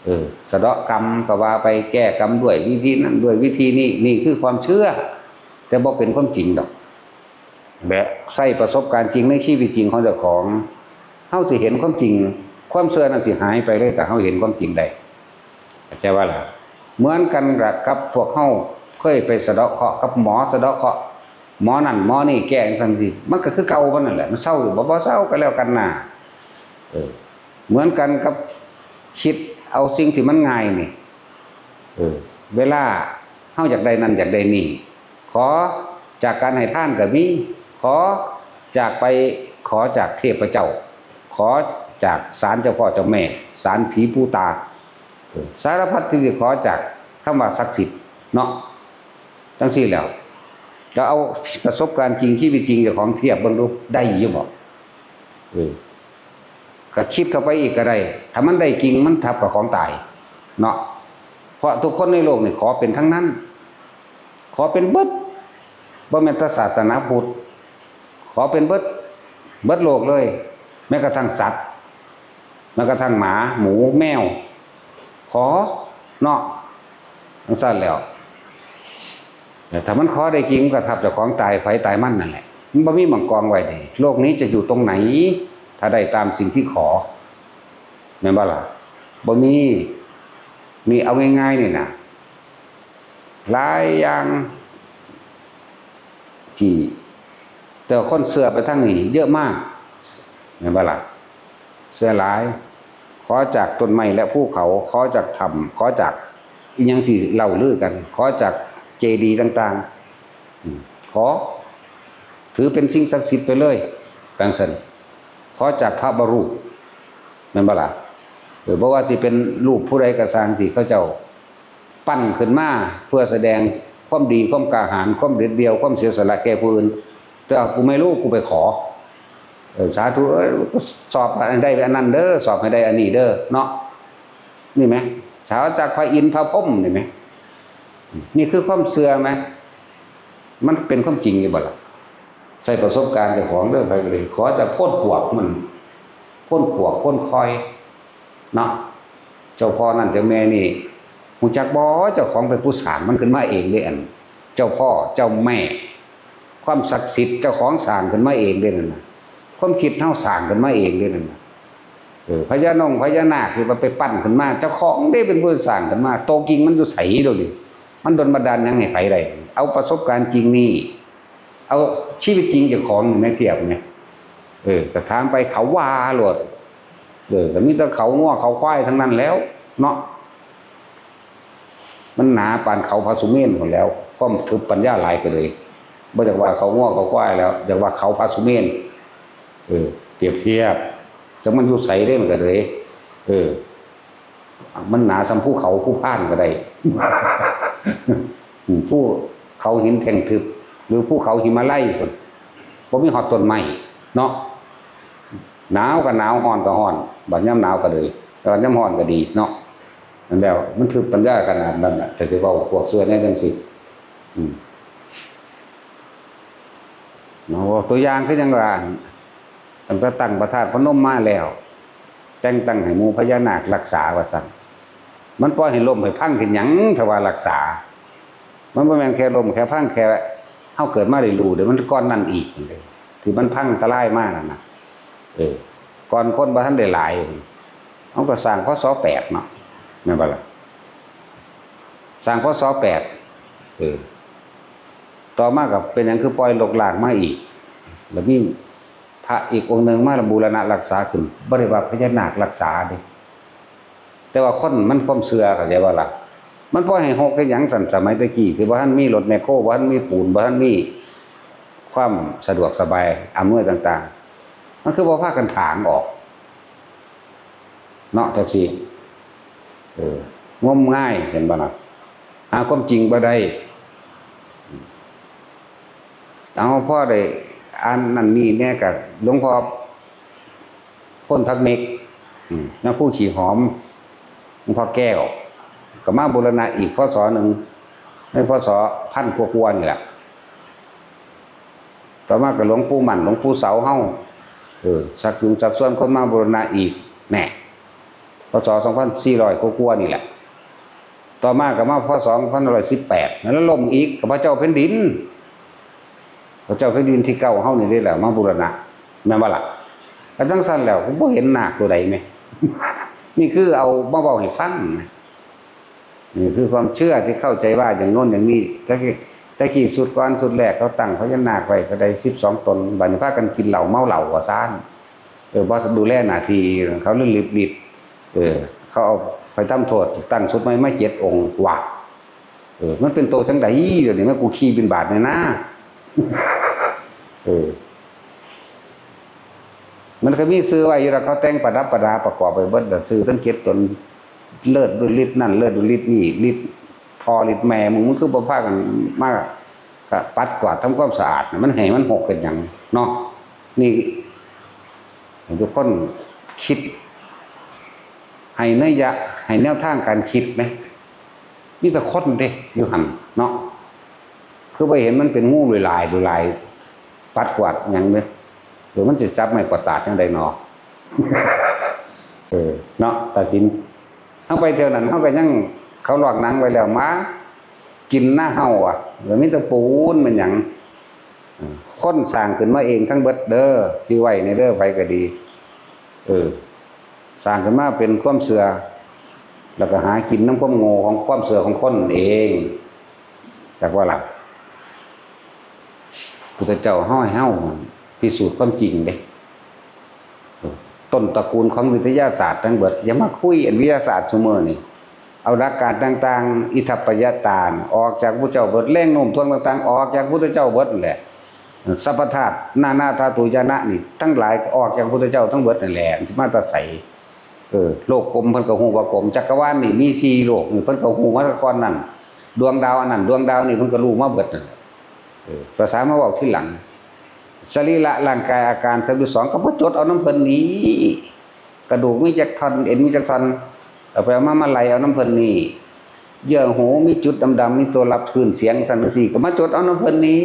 เออ สะเดาะกรรมก็ว่าไป แก้กรรมด้วยวิธีนั้นด้วยวิธีนี้ นี่คือความเชื่อ แต่บ่เป็นความจริงดอก และใช้ประสบการณ์จริงในชีวิตจริงของเจ้าของ เฮาสิเห็นความจริง ความเชื่อนั้นสิหายไปเลย ถ้าเฮาเห็นความจริงได้ เข้าใจว่าล่ะ เหมือนกันกับพวกเฮาเคยไปสะเดาะเคราะห์กับหมอสะเดาะเคราะห์ หมอนั่นหมอนี่แก้จั่งซั่นสิ มันก็คือเก่ามันนั่นแหละ มันเซาอยู่บ่ บ่เซาก็แล้วกันน่า เออ เหมือนกันกับคิดเอาสิ่งที่มันง่ายนี่ เออ เวลาเฮาอยากได้นั่นอยากได้นี่ ขอจากการให้ทานก็มี ขอจากไป ขอจากเทพเจ้า ขอ จากศาลเจ้าพ่อเจ้าแม่ ศาลผีปู่ตา เออ สารพัดที่สิขอจากคำว่าศักดิ์สิทธิ์เนาะ จังซี่แล้ว ก็เอาประสบการณ์จริงชีวิตจริงเจ้าของเทียบเบิ่งดู ได้อยู่บ่ เออ ก็คิดเข้าไปอีกก็ได้ ถ้ามันได้จริงมันทับกับของตายเนาะ เพราะทุกคนในโลกนี่ขอเป็นทั้งนั้น ขอเป็นเบิด บ่แม่นแต่ศาสนาพุทธ ขอเป็นเบิด เบิดโลกเลย แม้กระทั่งสัตว์ แม้กระทั่งหมา หมู แมว ขอเนาะ จังซั่นแล้ว แต่ถ้ามันขอได้จริงมันก็ทับเจ้าของตาย ไผตายมันนั่นแหละ มันบ่มีหม่องกองไว้เด้ โลกนี้จะอยู่ตรงไหน ถ้าได้ตามสิ่งที่ขอ แม่นบ่ล่ะ บ่มี นี่เอาง่ายๆ นี่นะ หลายอย่าง ที่ แต่ว่าคนเชื่อไปทางนี้เยอะมาก แม่นบ่ล่ะ เชื่อหลาย ขอจากต้นไม้และภูเขา ขอจากถ้ำ ขอจากอิหยังที่เล่าลือกัน ขอจากเจดีย์ต่างๆ อืม ขอ ถือเป็นสิ่งศักดิ์สิทธิ์ไปเลย จังซั่น ขอจากพระบรรูป แม่นบ่ล่ะ เออ บ่ว่าสิเป็นรูปผู้ใดก็ซ่างที่เขาเจ้าปั้นขึ้นมาเพื่อแสดงความดี ความกล้าหาญ ความเด็ดเดี่ยว ความเสียสละแก่ผู้อื่น แต่ว่ากูไม่รู้ กูไปขอ เออ สาธุ เอ้ย สอบให้ได้อันนั้นเด้อ สอบให้ได้อันนี้เด้อ เนาะ นี่ไหม ขอจากพระอินทร์พระพรหมนี่ไหม นี่คือความเชื่อไหม มันเป็นความจริงอยู่บ่ล่ะ ใช้ประสบการณ์เจ้าของเด้อ ไผก็เลย ขอจากโพนปวกมัน โพนปวก โพนคอย เนาะ เจ้าพ่อนั่นเจ้าแม่นี่ ฮู้จักบ่ เจ้าของเป็นผู้สร้างมันขึ้นมาเองเด้ อัน เจ้าพ่อ เจ้าแม่ ความศักดิ์สิทธิ์ เจ้าของสร้างขึ้นมาเองเด้นั่นน่ะ ความคิดเฮาสร้างขึ้นมาเองเด้นั่นน่ะ เออ พญานงพญานาคที่มันไปปั้นขึ้นมา เจ้าของเด้เป็นผู้สร้างขึ้นมา โตจริงมันอยู่ไสเดี๋ยวนี้ มันดลบันดาลหยังให้ไผได้ เอาประสบการณ์จริงนี่ เอาชีวิตจริงเจ้าของนี่มาเทียบไง เออ ก็ถามไปเขาว่าโลด เออ ก็มีแต่เขางัวเขาควายทั้งนั้นแล้ว เนาะ มันหนาปานเขาพระสุเมรุพุ้นแล้ว ความทึบปัญญาหลายก็เลย บ่อยากว่าเขางัวเขาควายแล้ว อยากว่าเขาพระสุเมรุ เออ เปรียบเทียบ จักมันอยู่ไสเด้มันก็เลย เออ มันหนาส่ำภูเขาภูพานก็ได้ ภูเขาหินแท่งทึบ หรือภูเขาหิมาลัยพุ้น บ่มีฮอดต้นไม้เนาะ หนาวก็หนาว ร้อนก็ร้อน บัดยามหนาวก็เลย แต่บัดยามร้อนก็ดีเนาะ นั่นแล้ว มันคือปัญญาขนาดนั้นน่ะ แต่สิเว้าพวกเชื่อแนวจังซี่ อืม เนาะ ตัวอย่างคือจั่งว่า ตั้งแต่ตั้งพระธาตุพนมมาแล้ว แต่งตั้งให้หมู่พญานาครักษาว่าซั่น มันปล่อยให้ล้มให้พังขึ้นหยัง ถ้าว่ารักษา มันบ่แม่นแค่ล้มแค่พัง แค่เฮาเกิดมาได้รู้เด้ มันก่อนนั้นอีก ที่มันพังทลายมานั่นน่ะ เออ ก่อนคนบ่ทันได้หลาย เฮาก็สร้าง พ.ศ. แปดเนาะ แม่นบ่ล่ะ สร้าง พ.ศ. แปด เออ ต่อมาก็เป็นหยังคือปล่อยรกร้างมาอีก แล้วมีพระอีกองค์หนึ่งมาบูรณะรักษาขึ้น บ่ได้ว่าพญานาครักษาเด้ แต่ว่าคนมันความเชื่อ เข้าใจบ่ล่ะ มันปล่อยให้ฮกเฮ็ดหยังซั่น สมัยแต่กี้ที่บ่ทันมีรถแมคโคร บ่ทันมีปูน บ่ทันมีความสะดวกสบายอำนวยต่างๆ มันคือบ่พากันถางออก เนาะ จังซี่ เออ งมงาย เห็นบ่ล่ะ หาความจริงบ่ได้ เอา พอได้อ่านนั่นนี่แหน่ ก็หลวงพ่อ โพนผักเม็ก อืม นำภูขี้หอม หลวงพ่อแก้ว ก็มาบูรณะอีก พ.ศ. หนึ่ง ใน พ.ศ. พันกว่าๆ นี่แหละ ต่อมาก็หลวงปู่มั่น หลวงปู่เสาเฮา เออ ชักจูงชักชวนคนมาบูรณะอีก แน่ พ.ศ. สองพันสี่ร้อยกว่าๆ นี่แหละ ต่อมาก็มา พ.ศ. สองพันห้าร้อยสิบแปด นั่นแล้วล่มอีก ก็พระเจ้าแผ่นดิน พระเจ้าแผ่นดินที่เก้าเฮานี่เด้แหละ มาบูรณะ แม่นบ่ล่ะ ก็จั่งซั่นแล้ว ผมบ่เห็นนาคตัวใดแหม นี่คือเอามาเว้าให้ฟังนะ นี่คือความเชื่อที่เข้าใจว่าอย่างโน้นอย่างนี้ แต่กี้ แต่กี้สุดก่อนสุดแรกเขาตั้งพญานาคไว้ก็ได้สิบสองตน บัดนี้พากันกินเหล้าเมาเหล้าว่าซั่น เออ บ่ดูแลหน้าที่ เขาเลยหลีบหลีบ เออ เขาเอาไปทำโทษ ตั้งสุดใหม่มาเจ็ดองค์ ว่า เออ มันเป็นโตจั่งใด เดี๋ยวนี้มันกูขี่บิณฑบาตเนี่ยนะ เออ มันก็มีชื่อไว้อยู่แล้ว เขาแต่งประดับประดาประกอบไปเบิดแล้ว ชื่อทั้งเจ็ดตน ฤๅธิ์ด้วยฤๅธิ์นั่น ฤๅธิ์ด้วยฤๅธิ์นี่ ฤๅธิ์พ่อฤๅธิ์แม่ มึง มึงคือบ่พากันมา ก็ปัดกวาดทำความสะอาดน่ะ มันให้มันหกเป็นหยังเนาะ นี่ ให้ทุกคนคิด ให้นัยยะ ให้แนวทางการคิดไหม มีแต่คนเด้อยู่หั่นเนาะ คือไปเห็นมันเป็นงูหลายๆหลายๆ ปัดกวาดหยังเด้ เดี๋ยวมันจะจับไม้กวาดตาดจังใดเนาะ เออ เนาะ ตาสิน เฮาไปเที่ยวนั้น เฮาก็ยัง เขาลอกหนังไว้แล้ว มากินหน้าเฮาอ่ะ แล้วมีแต่ปูนมันหยัง เออ คนสร้างขึ้นมาเองทั้งเบิดเด้อ ที่ไว้ในเด้อ ไผก็ดี เออ สร้างขึ้นมาเป็นความเชื่อ แล้วก็หากินนำความโง่ของความเชื่อของคนเอง จักว่าล่ะ พุทธเจ้าเฮาให้เฮาพิสูจน์ความจริงเด้ ต้นตระกูลของวิทยาศาสตร์ทั้งเบิด อย่ามาคุยอันวิทยาศาสตร์ซุมื้อนี่ เอาหลักการต่างๆ อิทัปปัจจยตา ออกจากพุทธเจ้าเบิด แรงโน้มถ่วงต่างๆ ออกจากพุทธเจ้าเบิดนั่นแหละ สัพพธาตุ นานาธาตุญาณะนี่ ทั้งหลายก็ออกจากพุทธเจ้าทั้งเบิดนั่นแหละ มันสิมาแต่ไส เออ โลกกลมเพิ่นก็ฮู้ว่ากลม จักรวาลนี่มีสี่โลกนี่ เพิ่นก็ฮู้มาแต่ก่อนนั้น ดวงดาวอันนั้น ดวงดาวนี่ เพิ่นก็รู้มาเบิดนั่นแหละ เออ ภาษามาเว้าทีหลัง สรีระร่างกายอาการสามสิบสอง ก็มาจดเอานำเพิ่นนี่ กระดูกมีจักท่อน เอ็นมีจักท่อน เอาไปเอามา มาไล่เอานำเพิ่นนี่ เยื่อหูมีจุดดำๆ มีตัวรับคลื่นเสียง ซั่นจั่งซี้ ก็มาจดเอานำเพิ่นนี่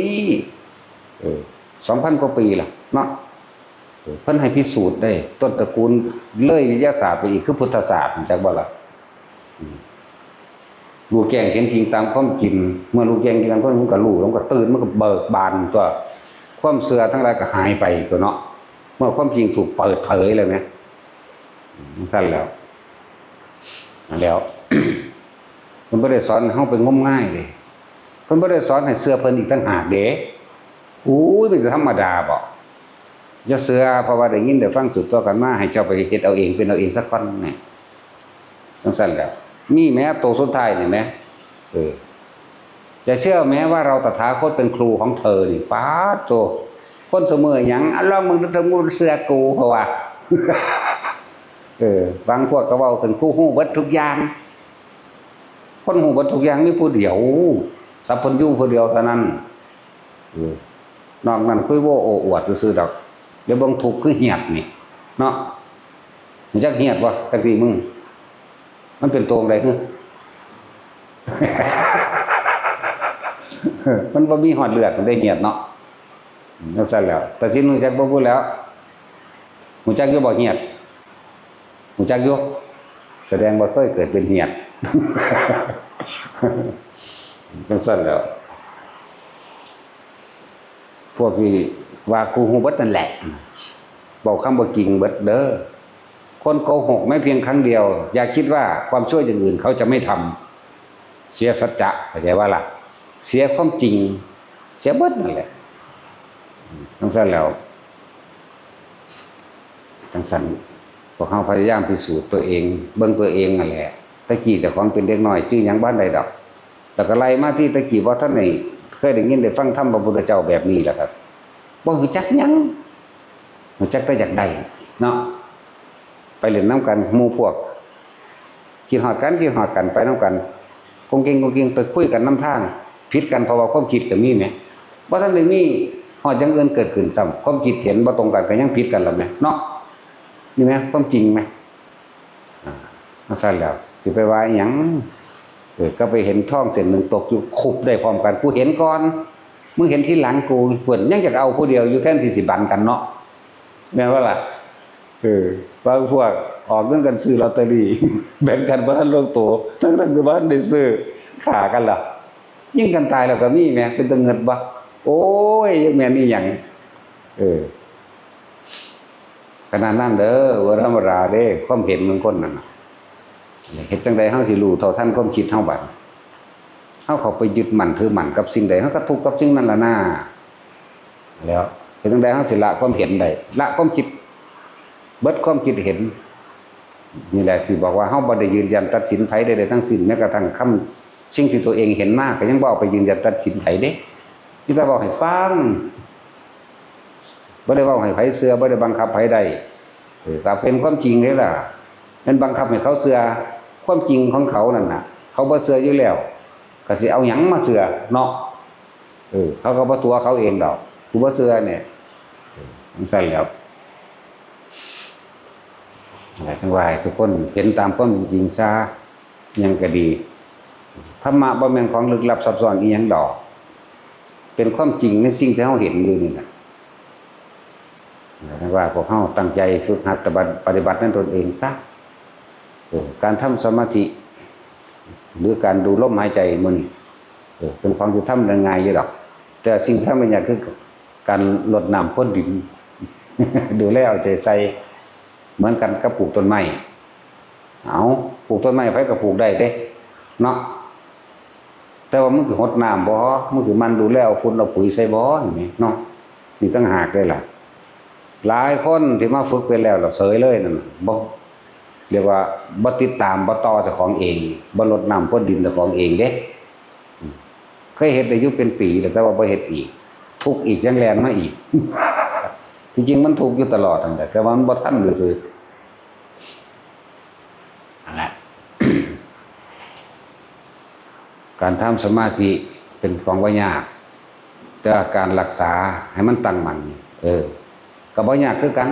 เออ สองพันกว่าปีล่ะเนาะ เออ เพิ่นให้พิสูจน์ได้ ต้นตระกูลเลยวิทยาศาสตร์ไปอีก คือพุทธศาสตร์ จักบ่ล่ะ อืม รู้แจ้งเห็นจริงตามความจริง เมื่อรู้แจ้งเห็นตามความจริง มันก็รู้ มันก็ตื่น มันก็เบิกบานตัว ความเชื่อทั้งหลายก็หายไปตัวเนาะ เมื่อความจริงถูกเปิดเผยแล้วเนี่ย อืม ซั่นแล้ว แล้ว เพิ่นบ่ได้สอนให้เฮาไปงมงายเด้ เพิ่นบ่ได้สอนให้เชื่อเพิ่นอีกต่างหากเด้ อุ้ย มันจะธรรมดาบ่ อย่าเชื่อ เพราะว่าได้ยินได้ฟังสืบต่อกันมา ให้เจ้าไปเฮ็ดเอาเอง เป็นเอาเองสักคนนี่ จั่งซั่นแหล้ว นี่แหม โตสุดท้ายนี่แหม เออ จะเชื่อไหมว่าเราตถาคตเป็นครูของเธอนี่ ป๊าดโธ่ คนซุมื้อหยัง อ่ะ ลองมึงดู มึงเชื่อกู เพราะว่า เออ บางพวกก็เว้าเป็นผู้ฮู้เบิดทุกอย่าง คนฮู้เบิดทุกอย่างมีผู้เดียว สัพพัญญูผู้เดียวเท่านั้น เออ นอกนั้นคุยโว้โอ้อวดซื่อๆดอก เดี๋ยวเบิ่งทุกข์คือเหียดนี่ เนาะ รู้จักเหียดบ่ จักสิมึง มันเป็นโตจั่งใด๋ มันบ่มีฮอดเลือด มันได้เหียดเนาะ จั่งซั่นแหล้ว ตาสินรู้จักบ่พูดแล้ว รู้จักอยู่บ่เหียด รู้จักอยู่ แสดงว่าเคยเกิดเป็นเหียด จั่งซั่นแหล้ว พวกที่ว่ากูฮู้เบิดนั่นแหละ เว้าคำบ่จริงเบิดเด้อ คนโกหกแม้เพียงครั้งเดียว อย่าคิดว่าความชั่วอย่างอื่นเขาจะไม่ทำ เสียสัจจะ เข้าใจว่าล่ะ เสียความจริง เสียเบิดนั่นแหละ จั่งซั่นแหล้ว จั่งซั่น พวกเฮาพยายามพิสูจน์ตัวเอง เบิ่งตัวเองนั่นแหละ แต่กี้เจ้าของเป็นเด็กน้อย จื่อหยังบ่ทันได้ดอก แล้วก็ไล่มาที่แต่กี้ บ่ทันได้เคยได้ยินได้ฟังธรรมพระพุทธเจ้าแบบนี้แหละครับ บ่รู้จักหยัง รู้จักแต่อยากได้เนาะ ไปเล่นนำกันหมู่พวก คิดฮอดกัน คิดฮอดกัน ไปนำกัน กงเกงกงเกง ไปคุยกันนำทาง ผิดกันเพราะว่าความคิดก็มีแหม บ่ทันได้มีฮอดอย่างอื่นเกิดขึ้นซ้ำ ความคิดเห็นบ่ตรงกันก็ยังผิดกันแล้วแหมเนาะ นี่แหม ความจริงแหม อ่า จั่งซั่นแหล้ว สิไปว่าอิหยัง เออ ก็ไปเห็นทองเส้นหนึ่งตกอยู่ คุบได้พร้อมกัน กูเห็นก่อน มึงเห็นทีหลังกู เพิ่นยังอยากเอาผู้เดียวอยู่ แทนที่สิบันกันเนาะ แม่นบ่ล่ะ เออ บางพวกออกเงินกันซื้อลอตเตอรี่ แบ่งกันบ่ทันลงโต ทั้งๆที่บ่ทันได้ซื้อ ฆ่ากันล่ะ ยิงกันตายแล้วก็มีแหม เป็นตาเงิดบ่ โอ้ย จักแม่นอีหยัง เออ ขนาดนั้นเด้อ บ่ธรรมดาเด้ ความเห็นของคนนั่นน่ะ เฮ็ดจั่งใด๋เฮาสิรู้เท่าทันความคิดเฮาบัด เฮาเข้าไปยึดมั่นถือมั่นกับสิ่งใด๋ เฮาก็ทุกข์กับสิ่งนั้นล่ะนา แล้วเฮ็ดจั่งใด๋เฮาสิละความเห็นได้ ละความคิด เบิดความคิดเห็น นี่แหละที่บอกว่าเฮาบ่ได้ยืนยันตัดสินไผใดๆทั้งสิ้น แม้กระทั่งคำ สิ่งที่ตัวเองเห็นมาก็ยังบ่เอาไปยืนยันตัดสินไผเด้ มีแต่เว้าให้ฟัง บ่ได้เว้าให้ไผเชื่อ บ่ได้บังคับไผได้ เออ ก็เป็นความจริงเด้ล่ะ แม่นบังคับให้เขาเชื่อ ความจริงของเขานั่นน่ะ เขาบ่เชื่ออยู่แล้ว ก็สิเอาหยังมาเชื่อเนาะ เออ เขาก็บ่ตั๋วเขาเองดอก ผู้บ่เชื่อเนี่ย เออ จั่งซั้นแหล้ว นั่นแหละ จั่งว่าให้ทุกคนเห็นตามความเป็นจริงซะ หยังก็ดี ธรรมะบ่แม่นของลึกลับซับซ้อนอีหยังดอก เป็นความจริงในสิ่งที่เราเห็นอยู่นี่แหละ จั่งว่าพวกเราตั้งใจฝึกหัดปฏิบัติในตนเองซะ เออ การทำสมาธิ หรือการดูลมหายใจมื้อนี้ เออ เป็นของที่ทำได้ง่ายอยู่ดอก แต่สิ่งที่ทำได้ยากคือการรดน้ำพรวนดิน ดูแลเอาใจใส่ เหมือนกันกับปลูกต้นไม้ เอา ปลูกต้นไม้ไผก็ปลูกได้เด้ เนาะ แต่ว่ามึงสิหดน้ำบ่ มึงสิหมั่นดูแลเอาฝุ่นเอาปุ๋ยใส่บ่ นี่เนาะ นี่ต่างหากเลยล่ะ หลายคนที่มาฝึกไปแล้วล่ะเสยเลยนั่นน่ะ บ่ เรียกว่าบ่ติดตาม บ่ต่อเจ้าของเอง บ่รดน้ำพรวนดินเจ้าของเองเด้ อืม เคยเฮ็ดได้อยู่เป็นปีแล้ว แต่ว่าบ่เฮ็ดอีก ทุกข์อีก ยังแล่นมาอีก ที่จริงมันทุกข์อยู่ตลอดนั่นแหละ แต่ว่ามันบ่ทันซื่อๆ นั่นแหละ การทำสมาธิเป็นของบ่ยาก แต่ว่าการรักษาให้มันตั้งมั่น เออ ก็บ่ยากคือกัน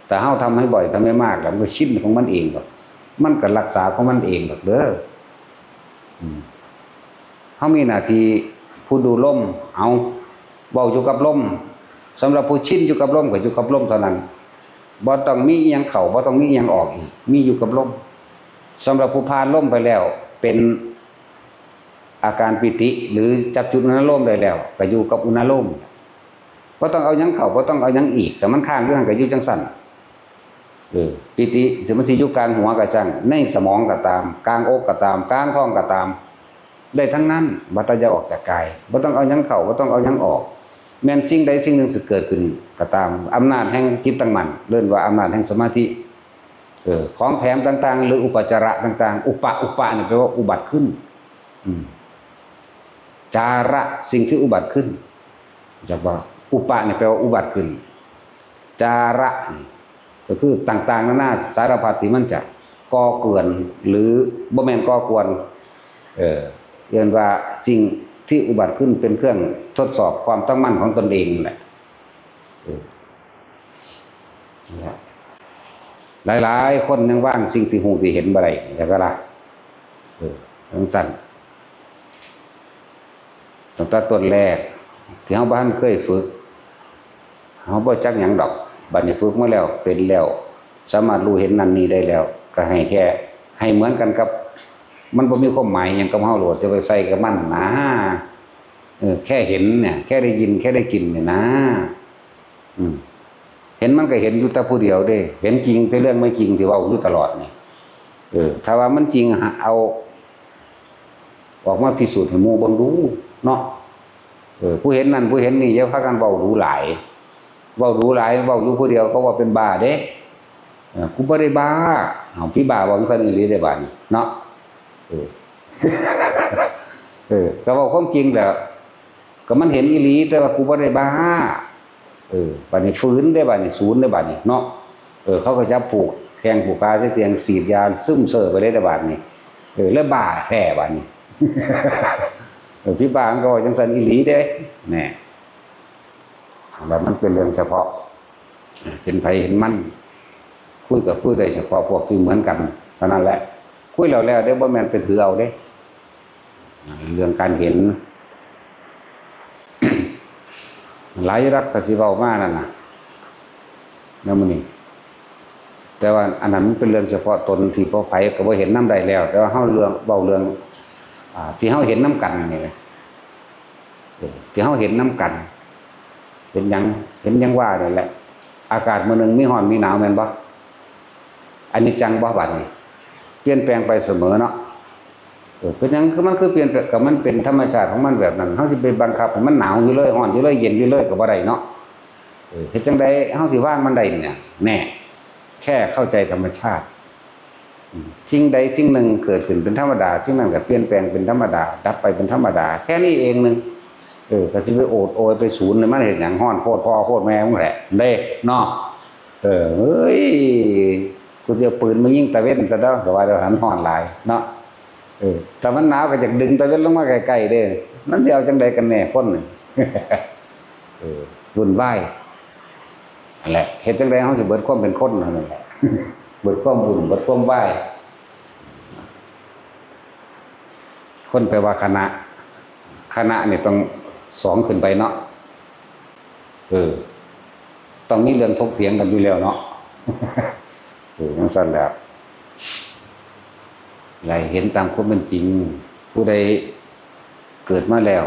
แต่เฮาทำให้บ่อย ทำให้มากแล้วมันก็ชินของมันเองดอก มันก็รักษาของมันเองดอกเด้อ อืม เฮามีหน้าที่ผู้ดูลม เอา เว้าอยู่กับลม สำหรับผู้ชินอยู่กับลมก็อยู่กับลมเท่านั้น บ่ต้องมีอิหยังเข้า บ่ต้องมีอิหยังออกอีก มีอยู่กับลม สำหรับผู้ผ่านลมไปแล้ว เป็นอาการปีติ หรือจับจุดอุณาโลมได้แล้ว ก็อยู่กับอุณาโลม บ่ต้องเอาหยังเข้า บ่ต้องเอาหยังอีก แต่มันค้างอยู่หั่นก็อยู่จั่งซั้น เออ ปีติ สิมันสิอยู่กลางหัวก็ช่าง ในสมองก็ตาม กลางอกก็ตาม กลางท้องก็ตาม ได้ทั้งนั้น บ่ต้องอย่าออกจากกาย บ่ต้องเอาหยังเข้า บ่ต้องเอาหยังออก แม่นสิ่งใดสิ่งหนึ่งสิเกิดขึ้นก็ตาม อำนาจแห่งจิตตั้งมั่น เอิ้นว่าอำนาจแห่งสมาธิ เออ ของแถมต่างๆ หรืออุปจาระต่างๆ อุปะ อุปะนี่แปลว่าอุบัติขึ้น อืม จาระ สิ่งที่อุบัติขึ้น จักว่า อุปะนี่แปลว่าอุบัติขึ้น จาระนี่ก็คือต่างๆ นานาสารพัดที่มันจะก่อกวน หรือบ่แม่นก่อกวน เออ เอิ้นว่าสิ่งที่อุบัติขึ้นเป็นเครื่องทดสอบความตั้งมั่นของตนเองนั่นแหละ เออ นั่นแหละ หลายๆ คนยังวางสิ่งที่ฮู้ที่เห็นบ่ได้ จั่งซั้นล่ะ เออ จั่งซั้น ตั้งแต่ต้นแรก ที่เฮาบ่ทันเคยฝึก เฮาบ่จักหยังดอก บัดนี้ฝึกมาแล้ว เป็นแล้ว สามารถรู้เห็นนั่นนี่ได้แล้ว ก็ให้แค่ ให้เหมือนกันกับ มันบ่มีความหมายหยังกับเฮาโลด จะไปใส่กับมันนะ เออ แค่เห็นเนี่ย แค่ได้ยิน แค่ได้กลิ่นเนี่ยนะ อืม เห็นมันก็เห็นอยู่แต่ผู้เดียวเด้ เห็นจริงแต่เรื่องไม่จริงที่เว้าอยู่ตลอดนี่ เออ ถ้าว่ามันจริง หาเอา ออกมาพิสูจน์ให้หมู่เบิ่งดู เนาะ เออ ผู้เห็นนั่นผู้เห็นนี่ อย่าพากันเว้าดูหลาย เว้าดูหลาย เว้าอยู่ผู้เดียว เขาว่าเป็นบ้าเด้ เออ กูบ่ได้บ้า เอา ผีบ้าเว้าจั่งซั้นอีหลีเด้บาดนี้ เนาะ เออ เออ ก็เว้าความจริงแหละ ก็มันเห็นอีหลี แต่ว่ากูบ่ได้บ้า เออ บาดนี้ฝืนเด้ บาดนี้ ศูนย์เด้ บาดนี้ เนาะ เออ เขาก็จับผูกแข้งผูกขาใส่เตียง ฉีดยา ซึมเซอไปเลยเด้ บาดนี้ เออ แล้วบ้าแท้ บาดนี้ เออ ผีบ้ามันก็เว้าจั่งซั้นอีหลีเด้ แน่ แล้วมันเป็นเรื่องเฉพาะ เห็นไผเห็นมัน คุยก็คุยได้เฉพาะพวกที่เหมือนกันเท่านั้นแหละ คุยแล้วแล้วเด้ บ่แม่นไปถือเอาเด้ เรื่องการเห็น หลายรักก็สิเว้ามานั่นน่ะ แนวมื้อนี้ แต่ว่าอันนั้นมันเป็นเรื่องเฉพาะตนที่พอไผก็บ่เห็นนำได้แล้ว แต่ว่าเฮาเรื่อง เว้าเรื่อง อ่า ที่เฮาเห็นนำกันนี่แหละ เออ ที่เฮาเห็นนำกัน เห็นหยัง เห็นหยังว่านี่แหละ อากาศมื้อหนึ่งมีร้อนมีหนาวแม่นบ่ อนิจจังบ่ บัดนี้ เปลี่ยนแปลงไปเสมอเนาะ เออ เป็นหยังคือมันคือเปลี่ยนแปลง ก็มันเป็นธรรมชาติของมันแบบนั้น เฮาสิไปบังคับให้มันหนาวอยู่เลย ร้อนอยู่เลย เย็นอยู่เลยก็บ่ได้เนาะ เออ เฮ็ดจั่งใดเฮาสิวางมันได้เนี่ย แน่ แค่เข้าใจธรรมชาติ อืม สิ่งใดสิ่งหนึ่งเกิดขึ้นเป็นธรรมดา สิ่งนั้นก็เปลี่ยนแปลงเป็นธรรมดา ดับไปเป็นธรรมดา แค่นี้เองหนึ่ง เออ ก็สิไปโอดโอยไปสูนเลย มันเห็นอย่างฮ้อนโคตรพ่อโคตรแม่มึงแหละเด้เนาะ เออ เฮ้ย กูจะเอาปืนมายิงตะเว้นซะแล้ว ก็ว่าเดี๋ยวหันฮ้อนหลายเนาะ เออ ถ้ามันหนาวก็อยากดึงตะเว้นลงมาใกล้ๆเด้ มันสิเอาจังใดกันแน่คนนี่ เออ วุ่นวาย นั่นแหละ เฮ็ดจังใดเฮาสิเบิดความเป็นคนนั่นแหละ เบิดความวุ่น เบิดความวาย คนแปลว่าคณะ คณะนี่ต้องสองขึ้นไปเนาะ เออ ต้องมีเรื่องถกเถียงกันอยู่แล้วเนาะ เออ จังซั่นแหละ ให้เห็นตามความเป็นจริง ผู้ใดเกิดมาแล้ว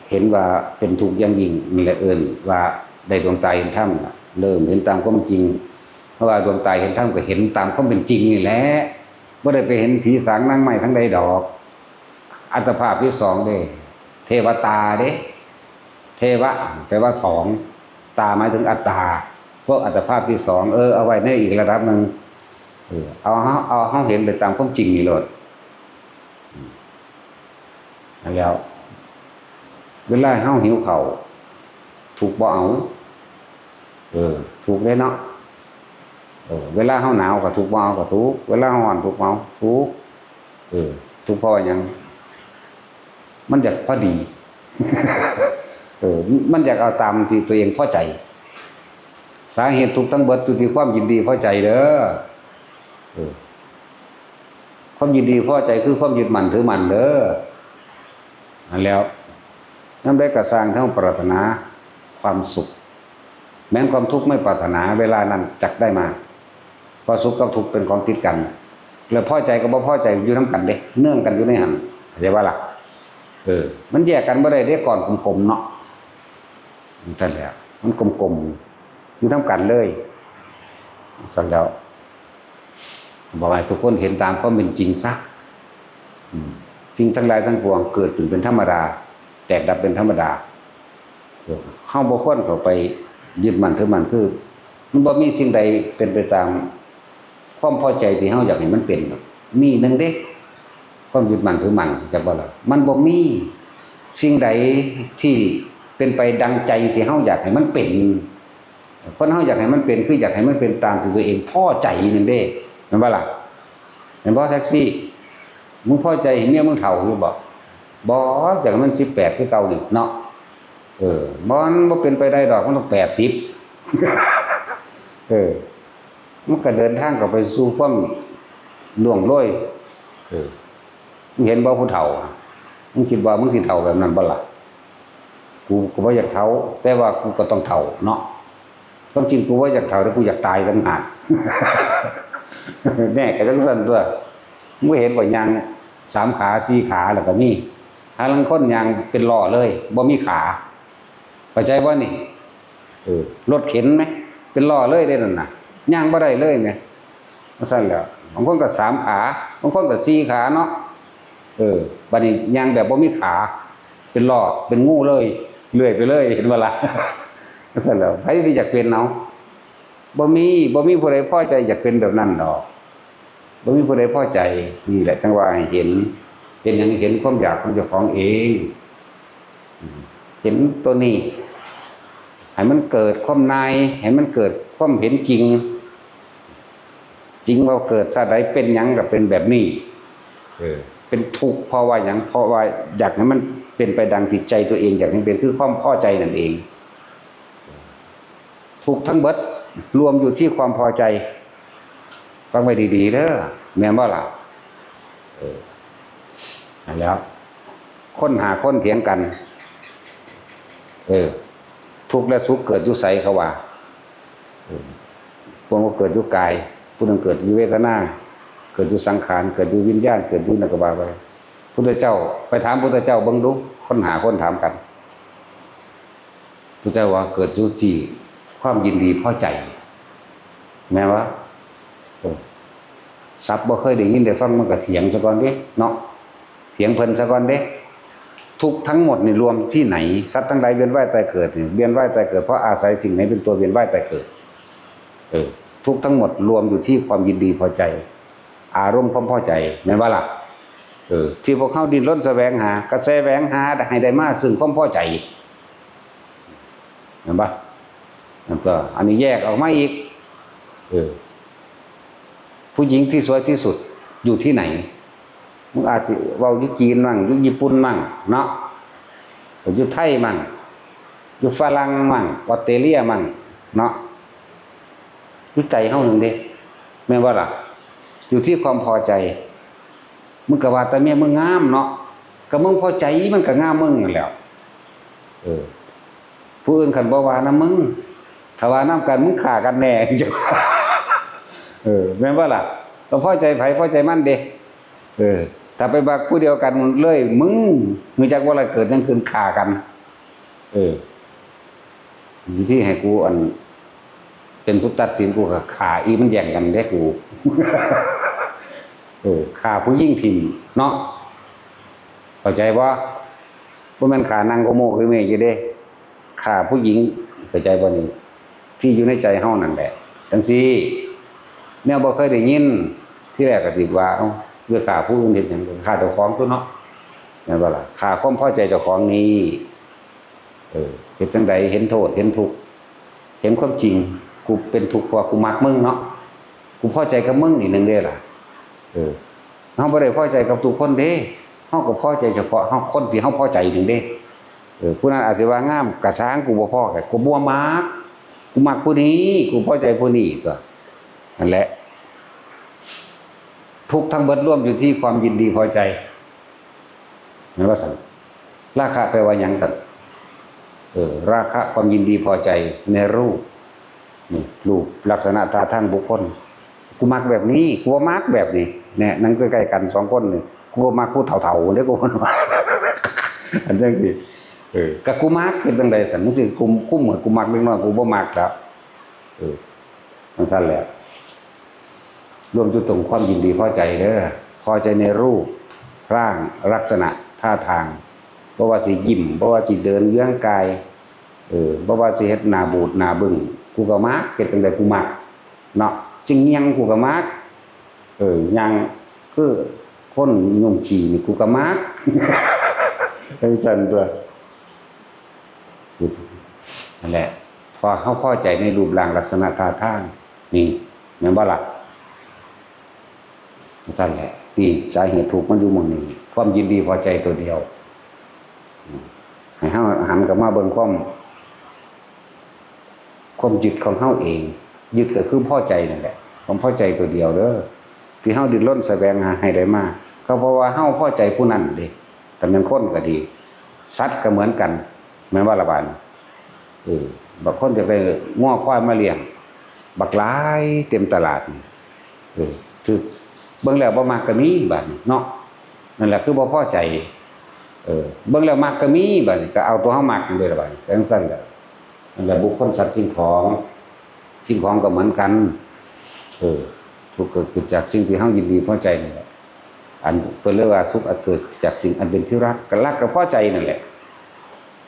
เห็นว่าเป็นทุกข์อย่างยิ่ง นี่แหละเอิ้นว่าได้ดวงตาเห็นธรรมน่ะ เริ่มเห็นตามความจริง เพราะว่าดวงตาเห็นธรรมก็เห็นตามความเป็นจริงนี่แหละ บ่ได้ไปเห็นผีสางนางไม้ทั้งใดดอก อัตภาพที่สองเด้ เทวตาเด้ เทวะแปลว่าสอง ตาหมายถึงอัตตา พวกอัตภาพที่สอง เออ เอาไว้ในอีกระดับหนึ่ง เออ เอาเฮา เอาเฮาเห็นไปตามความจริงนี่โลด อืม นั่นแล้ว เวลาเฮาหิวข้าว ทุกข์บ่เอา เออ ทุกข์เด้เนาะ เออ เวลาเฮาหนาวก็ทุกข์บ่เอาก็ทุกข์ เวลาเฮาร้อนทุกข์บ่เอา ทุกข์ เออ ทุกข์เพราะว่าหยัง มันอยากพอดี เออ มันอยากเอาตามที่ตัวเองพอใจ สาเหตุทุกข์ทั้งเบิดอยู่ที่ความยินดีพอใจเด้อ เออ ความยินดีพอใจคือความยึดมั่นถือมั่นเด้อ นั่นแล้ว นำได้กระสร้างทั้งปรารถนาความสุข แม้นความทุกข์ไม่ปรารถนา เวลานั้นจักได้มา เพราะสุขกับทุกข์เป็นของติดกัน แล้วพอใจกับบ่พอใจอยู่นำกันเด้ เนื่องกันอยู่ในหั่น เข้าใจบ่ล่ะ เออ มันแยกกันบ่ได้เด้ ก้อนกลมๆเนาะ นั่นแหละ มันกลมๆ อยู่นำกันเลย ซั่นแล้ว บอกให้ทุกคนเห็นตามความเป็นจริงซะ อืม สิ่งทั้งหลายทั้งปวงเกิดขึ้นเป็นธรรมดา แตกดับเป็นธรรมดา เออ เฮาบ่ควรเข้าไปยึดมั่นถือมั่น คือ มันบ่มีสิ่งใดเป็นไปตามความพอใจที่เฮาอยากให้มันเป็นหรอก มีหนึ่งเด้ ความยึดมั่นถือมั่น จักบ่ล่ะ มันบ่มีสิ่งใดที่เป็นไปดังใจที่เฮาอยากให้มันเป็น คนเฮาอยากให้มันเป็น คืออยากให้มันเป็นตามที่ตัวเองพอใจนั่นเด้ แม่นบ่ล่ะ แม่นบ่แท็กซี่ มึงพอใจให้เมียมึงเฒ่าอยู่บ่ บ่ อยากให้มันสิบแปดคือเก่านี่เนาะ เออ บ่ มันบ่เป็นไปได้ดอก มันต้องแปดสิบ เออ มันก็เดินทางเข้าไปสู่ความล่วงโรย เออ มึงเห็นบ่ผู้เฒ่าอะ มึงคิดว่ามึงสิเฒ่าแบบนั้นบ่ล่ะ กูก็บ่อยากเฒ่า แต่ว่ากูก็ต้องเฒ่าเนาะ ความจริงกูบ่อยากเฒ่า แต่กูอยากตายต่างหาก แน่ก็จังซั่นตั๊ว มึงบ่เห็นบ่ ย่างสามขา สี่ขา แล้วก็มี หาลางคนย่างเป็นล้อเลย บ่มีขา เข้าใจบ่นี่ เออ รถเข็นไหม เป็นล้อเลยเด้นั่นน่ะ ย่างบ่ได้เลยไหม จังซั่นแหล้ว บางคนก็สามขา บางคนก็สี่ขาเนาะ เออ บัดนี้ย่างแบบบ่มีขา เป็นล้อ เป็นงูเลย เลื่อยไปเลย เห็นบ่ล่ะ จังซั่นแหล้ว ไผสิอยากเป็นเอา บ่มี บ่มีผู้ใดพอใจอยากเป็นแบบนั้นดอก บ่มีผู้ใดพอใจ นี่แหละจั่งว่าให้เห็น เห็นหยัง เห็นความอยากของเจ้าของเอง อืม เห็นตัวนี้ ให้มันเกิดความใน ให้มันเกิดความเห็นจริง จริงว่าเกิดชาติใดเป็นหยังก็เป็นแบบนี้ เออ เป็นทุกข์เพราะว่าหยัง เพราะว่าอยากให้มันเป็นไปดังที่ใจตัวเองอยากให้เป็น คือความพอใจนั่นเอง ทุกข์ทั้งเบิดรวมอยู่ที่ความพอใจ ฟังไว้ดีๆเด้อ แม่นบ่ล่ะ เออ นั่นแหล้ว คนห้าคนเถียงกัน เออ ทุกข์และสุขเกิดอยู่ไสเขาว่า เออ พวกก็เกิดอยู่กาย ผู้หนึ่งเกิดอยู่เวทนา เกิดอยู่สังขาร เกิดอยู่วิญญาณ เกิดอยู่นั่นก็ว่าไป พุทธเจ้า ไปถามพุทธเจ้าเบิ่งดู คนห้าคนถามกัน พุทธเจ้าว่าเกิดอยู่ที่ความยินดีพอใจ แม่นบ่ เออ ศัพท์บ่เคยได้ยินได้ฟัง มันก็เถียงซะก่อนเด้เนาะ เถียงเพิ่นซะก่อนเด้ ทุกข์ทั้งหมดนี่รวมที่ไหน สัตว์ทั้งหลายเวียนว่ายตายเกิดนี่ เวียนว่ายตายเกิด เพราะอาศัยสิ่งไหนเป็นตัวเวียนว่ายตายเกิด เออ ทุกข์ทั้งหมดรวมอยู่ที่ความยินดีพอใจ อารมณ์ความพอใจ แม่นบ่ล่ะ เออ ที่พวกเฮาดิ้นรนแสวงหา ก็แสวงหาให้ได้มาซึ่งความพอใจ เห็นปะ? นั่นก็อันนี้แยกออกมาอีก เออ ผู้หญิงที่สวยที่สุดอยู่ที่ไหน? มึงอาจจะเว้าอยู่จีนมั่ง อยู่ญี่ปุ่นมั่งเนาะ อยู่ไทยมั่ง อยู่ฝรั่งมั่ง ออสเตรเลียมั่งเนาะ อยู่ใจเฮานั่นเด้ แม่นบ่ล่ะ? อยู่ที่ความพอใจ มึงก็ว่าแต่เมียมึงงามเนาะ ก็มึงพอใจมันก็งามมึงนั่นแหล้ว เออ ผู้อื่นคันบ่ว่านำมึง ถ้าว่านำกันมึงฆ่ากันแน่ เออ แม่นบ่ล่ะ? ก็พอใจไผพอใจมันเด้ เออ ถ้าไปบักผู้เดียวกันเลย มึง มึงจักว่าละเกิดหยังขึ้น ฆ่ากัน เออ อยู่ที่ให้กูอัน เป็นผู้ตัดสิน กูก็ฆ่าอีมันแย่งกันเด้กู เออ ฆ่าผู้หญิงถิ่มเนาะ เข้าใจบ่? บ่แม่นฆ่านางโกโมคือเมฆอยู่เด้ ฆ่าผู้หญิง เข้าใจบ่นี่? ที่อยู่ในใจเฮานั่นแหละ จังซี่ แนวบ่เคยได้ยิน ที่แรกก็สิว่า เอ้า ไปฆ่าผู้อื่นเฮ็ดหยัง ฆ่าเจ้าของตั๊วเนาะ แม่นบ่ล่ะ? ฆ่าความพอใจเจ้าของนี่ เออ เฮ็ดจั่งใด เห็นโทษ เห็นทุกข์ เห็นความจริง กูเป็นทุกข์เพราะว่ากูมักมึงเนาะ กูพอใจกับมึงนี่หนึ่งเด้ล่ะ เออ เฮาบ่ได้พอใจกับทุกคนเด้ เฮาก็พอใจเฉพาะเฮา คนที่เฮาพอใจหนึ่งเด้ เออ ผู้นั้นอาจสิว่างาม กะซ่าง กูบ่พอ กูบ่มัก กูมักผู้นี้ กูพอใจผู้นี้ตั๊ว นั่นแหละ ทุกข์ทั้งเบิดรวมอยู่ที่ความยินดีพอใจ แม่นว่าซั่น ราคะแปลว่าหยังซั่น? เออ ราคะความยินดีพอใจในรูป นี่ รูปลักษณะท่าทางบุคคล กูมักแบบนี้ กูบ่มักแบบนี้ แน่ นั่งใกล้ๆกันสองคนนี่ กูบ่มักผู้เฒ่าๆเด้ กูบ่มัก อันจั่งซี้ เออ ก็กูมัก เฮ็ดจั่งใดซั่น มึงสิคุม คุมให้กูมักเด็กน้อย กูบ่มักแล้ว เออ จั่งซั่นแหละ รวมอยู่ตรงความยินดีพอใจเด้อ พอใจในรูปร่างลักษณะท่าทาง บ่ว่าสิยิ้ม บ่ว่าสิเดินเยื้องกาย เออ บ่ว่าสิเฮ็ดหน้าบูดหน้าบึ้ง กูก็มัก เฮ็ดจั่งใดกูมัก เนาะ สิเงี่ยงกูก็มัก เออ ย่างคือคนหยุ่มขี้นี่กูก็มัก จั่งซั่นตั๊ว นั่นแหละ พอเฮาพอใจในรูปร่างลักษณะท่าทาง นี่ แม่นบ่ล่ะ? จั่งซั่นแหละ นี่สาเหตุทุกข์มันอยู่หม่องนี้ ความยินดีพอใจตัวเดียว อืม ให้เฮาหันกลับมาเบิ่งความ ความยึดของเฮาเอง ยึดก็คือพอใจนั่นแหละ ความพอใจตัวเดียวเด้อ ที่เฮาดิ้นรนแสวงหาให้ได้มา ก็เพราะว่าเฮาพอใจผู้นั้นเด้ แต่แม่นคนก็ดี สัตว์ก็เหมือนกัน แม่นบ่ล่ะบาดนี้? เออ บางคนอยากได้งัวควายมาเลี้ยง บักหลายเต็มตลาดนี่ เออ คือเบิ่งแล้วบ่มักก็มีบาดนี้เนาะ นั่นแหละคือบ่พอใจ เออ เบิ่งแล้วมักก็มีบาดนี้ ก็เอาตัวเฮามักนั่นเด้ล่ะบาดนี้ ก็จั่งซั่นแหละ นั่นแหละบุคคลสัตว์สิ่งของ สิ่งของก็เหมือนกัน เออ ทุกข์ก็เกิดจากสิ่งที่เฮายินดีพอใจนั่นแหละ อันเพิ่นเรียกว่าสุขอันเกิดจากสิ่งอันเป็นที่รัก ก็รักก็พอใจนั่นแหละ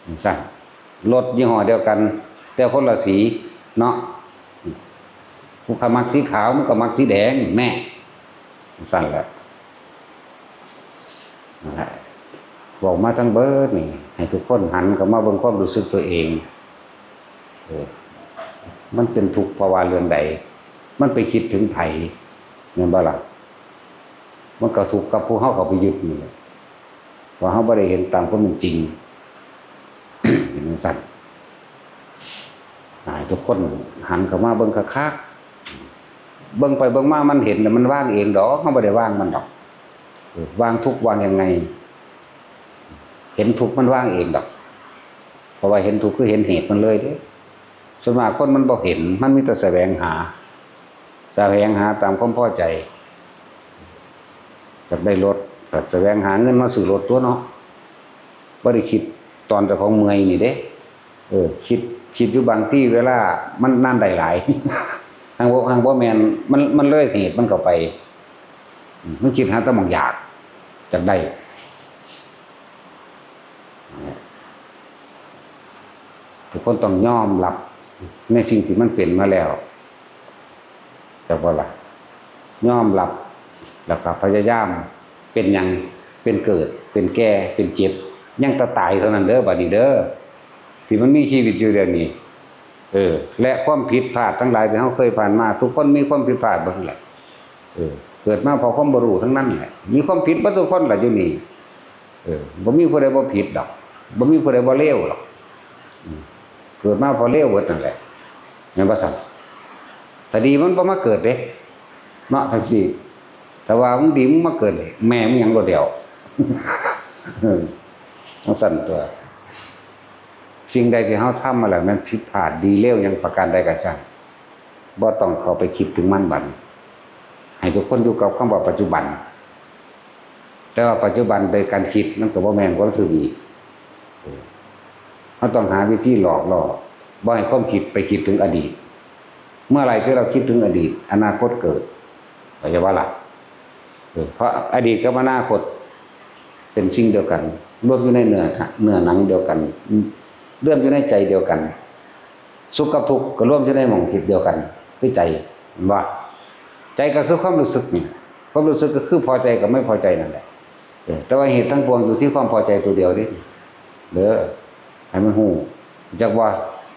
จั่งซั่น รถยี่ห้อเดียวกัน แต่คนละสีเนาะ ผู้ข้ามักสีขาว มันก็มักสีแดง แน่ จั่งซั่นแหละ นั่นแหละ เว้ามาทั้งเบิดนี่ ให้ทุกคนหันกลับมาเบิ่งความรู้สึกตัวเอง เออ มันเป็นทุกข์เพราะว่าเรื่องใด มันไปคิดถึงไผ แม่นบ่ล่ะ? มันก็ทุกข์กับผู้เฮาเข้าไปยึดนี่แหละ ว่าเฮาบ่ได้เห็นตามความเป็นจริง เป็นจั่งซั่น ให้ทุกคนหันเข้ามาเบิ่งคักๆ เบิ่งไปเบิ่งมามันเห็นแล้วมันวางเองดอก เฮาบ่ได้วางมันดอก เออ วางทุกข์วางยังไง เห็นทุกข์มันวางเองดอก เพราะว่าเห็นทุกข์คือเห็นเหตุมันเลยเด้ ส่วนมากคนมันบ่เห็น มันมีแต่แสวงหา แสวงหาตามความพอใจ อยากได้รถ ก็แสวงหาเงินมาซื้อรถตั๊วเนาะ บ่ได้คิดตอนเจ้าของเมื่อยนี่เด้ เออ คิด คิดอยู่บางทีเวลามันนานได้หลาย หังบ่ หังบ่แม่น มัน มันเลยเหตุมันเข้าไป อืม มันคิดหาแต่หม่องอยาก อยากได้ ทุกคนต้องยอมรับในสิ่งที่มันเป็นมาแล้ว จักบ่ล่ะ? ยอมรับ แล้วก็พยายาม เป็นหยัง เป็นเกิด เป็นแก่ เป็นเจ็บ ยังแต่ตายเท่านั้นเด้อ บัดนี้เด้อ ที่มันมีชีวิตอยู่เดี๋ยวนี้ เออ และความผิดพลาดทั้งหลายที่เราเคยผ่านมา ทุกคนมีความผิดพลาดเบิดแหละ เออ เกิดมาเพราะความบ่รู้ทั้งนั้นแหละ มีความผิดเบิดทุกคนแหละอยู่นี่ เออ บ่มีผู้ใดบ่ผิดดอก บ่มีผู้ใดบ่เลวดอก อืม เกิดมาเพราะเลวเบิดนั่นแหละ แม่นบ่ซั่น ถ้าดีมันบ่มาเกิดเด้ เนาะ ทั้งที่ ถ้าว่ามึงดีมึงมาเกิด แม่มึงหยังโลดแล้ว เออ จั่งซั่นตั๊ว สิ่งใดที่เราทำมาแล้ว แม่นผิดพลาดดีเลวหยังประการใดก็ช่าง บ่ต้องเข้าไปคิดถึงมันบัดนี้ ให้ทุกคนอยู่กับคำว่าปัจจุบัน แต่ว่าปัจจุบันโดยการคิดมันก็บ่แม่นความจริงอีก เออ เราต้องหาวิธีหลอกล่อ บ่ให้ความคิดไปคิดถึงอดีต เมื่อไหร่ที่เราคิดถึงอดีต อนาคตเกิด เข้าใจบ่ล่ะ เออ เพราะอดีตกับอนาคตเป็นสิ่งเดียวกัน รวมอยู่ในเนื้อ เนื้อหนังเดียวกัน รวมอยู่ในใจเดียวกัน สุขกับทุกข์ก็รวมอยู่ในหม่องผิดเดียวกัน คือใจ เห็นบ่ ใจก็คือความรู้สึกนี่ ความรู้สึกก็คือพอใจกับไม่พอใจนั่นแหละ เออ แต่ว่าเหตุทั้งปวงอยู่ที่ความพอใจตัวเดียวนี่ เด้อ ให้มันฮู้ จักว่า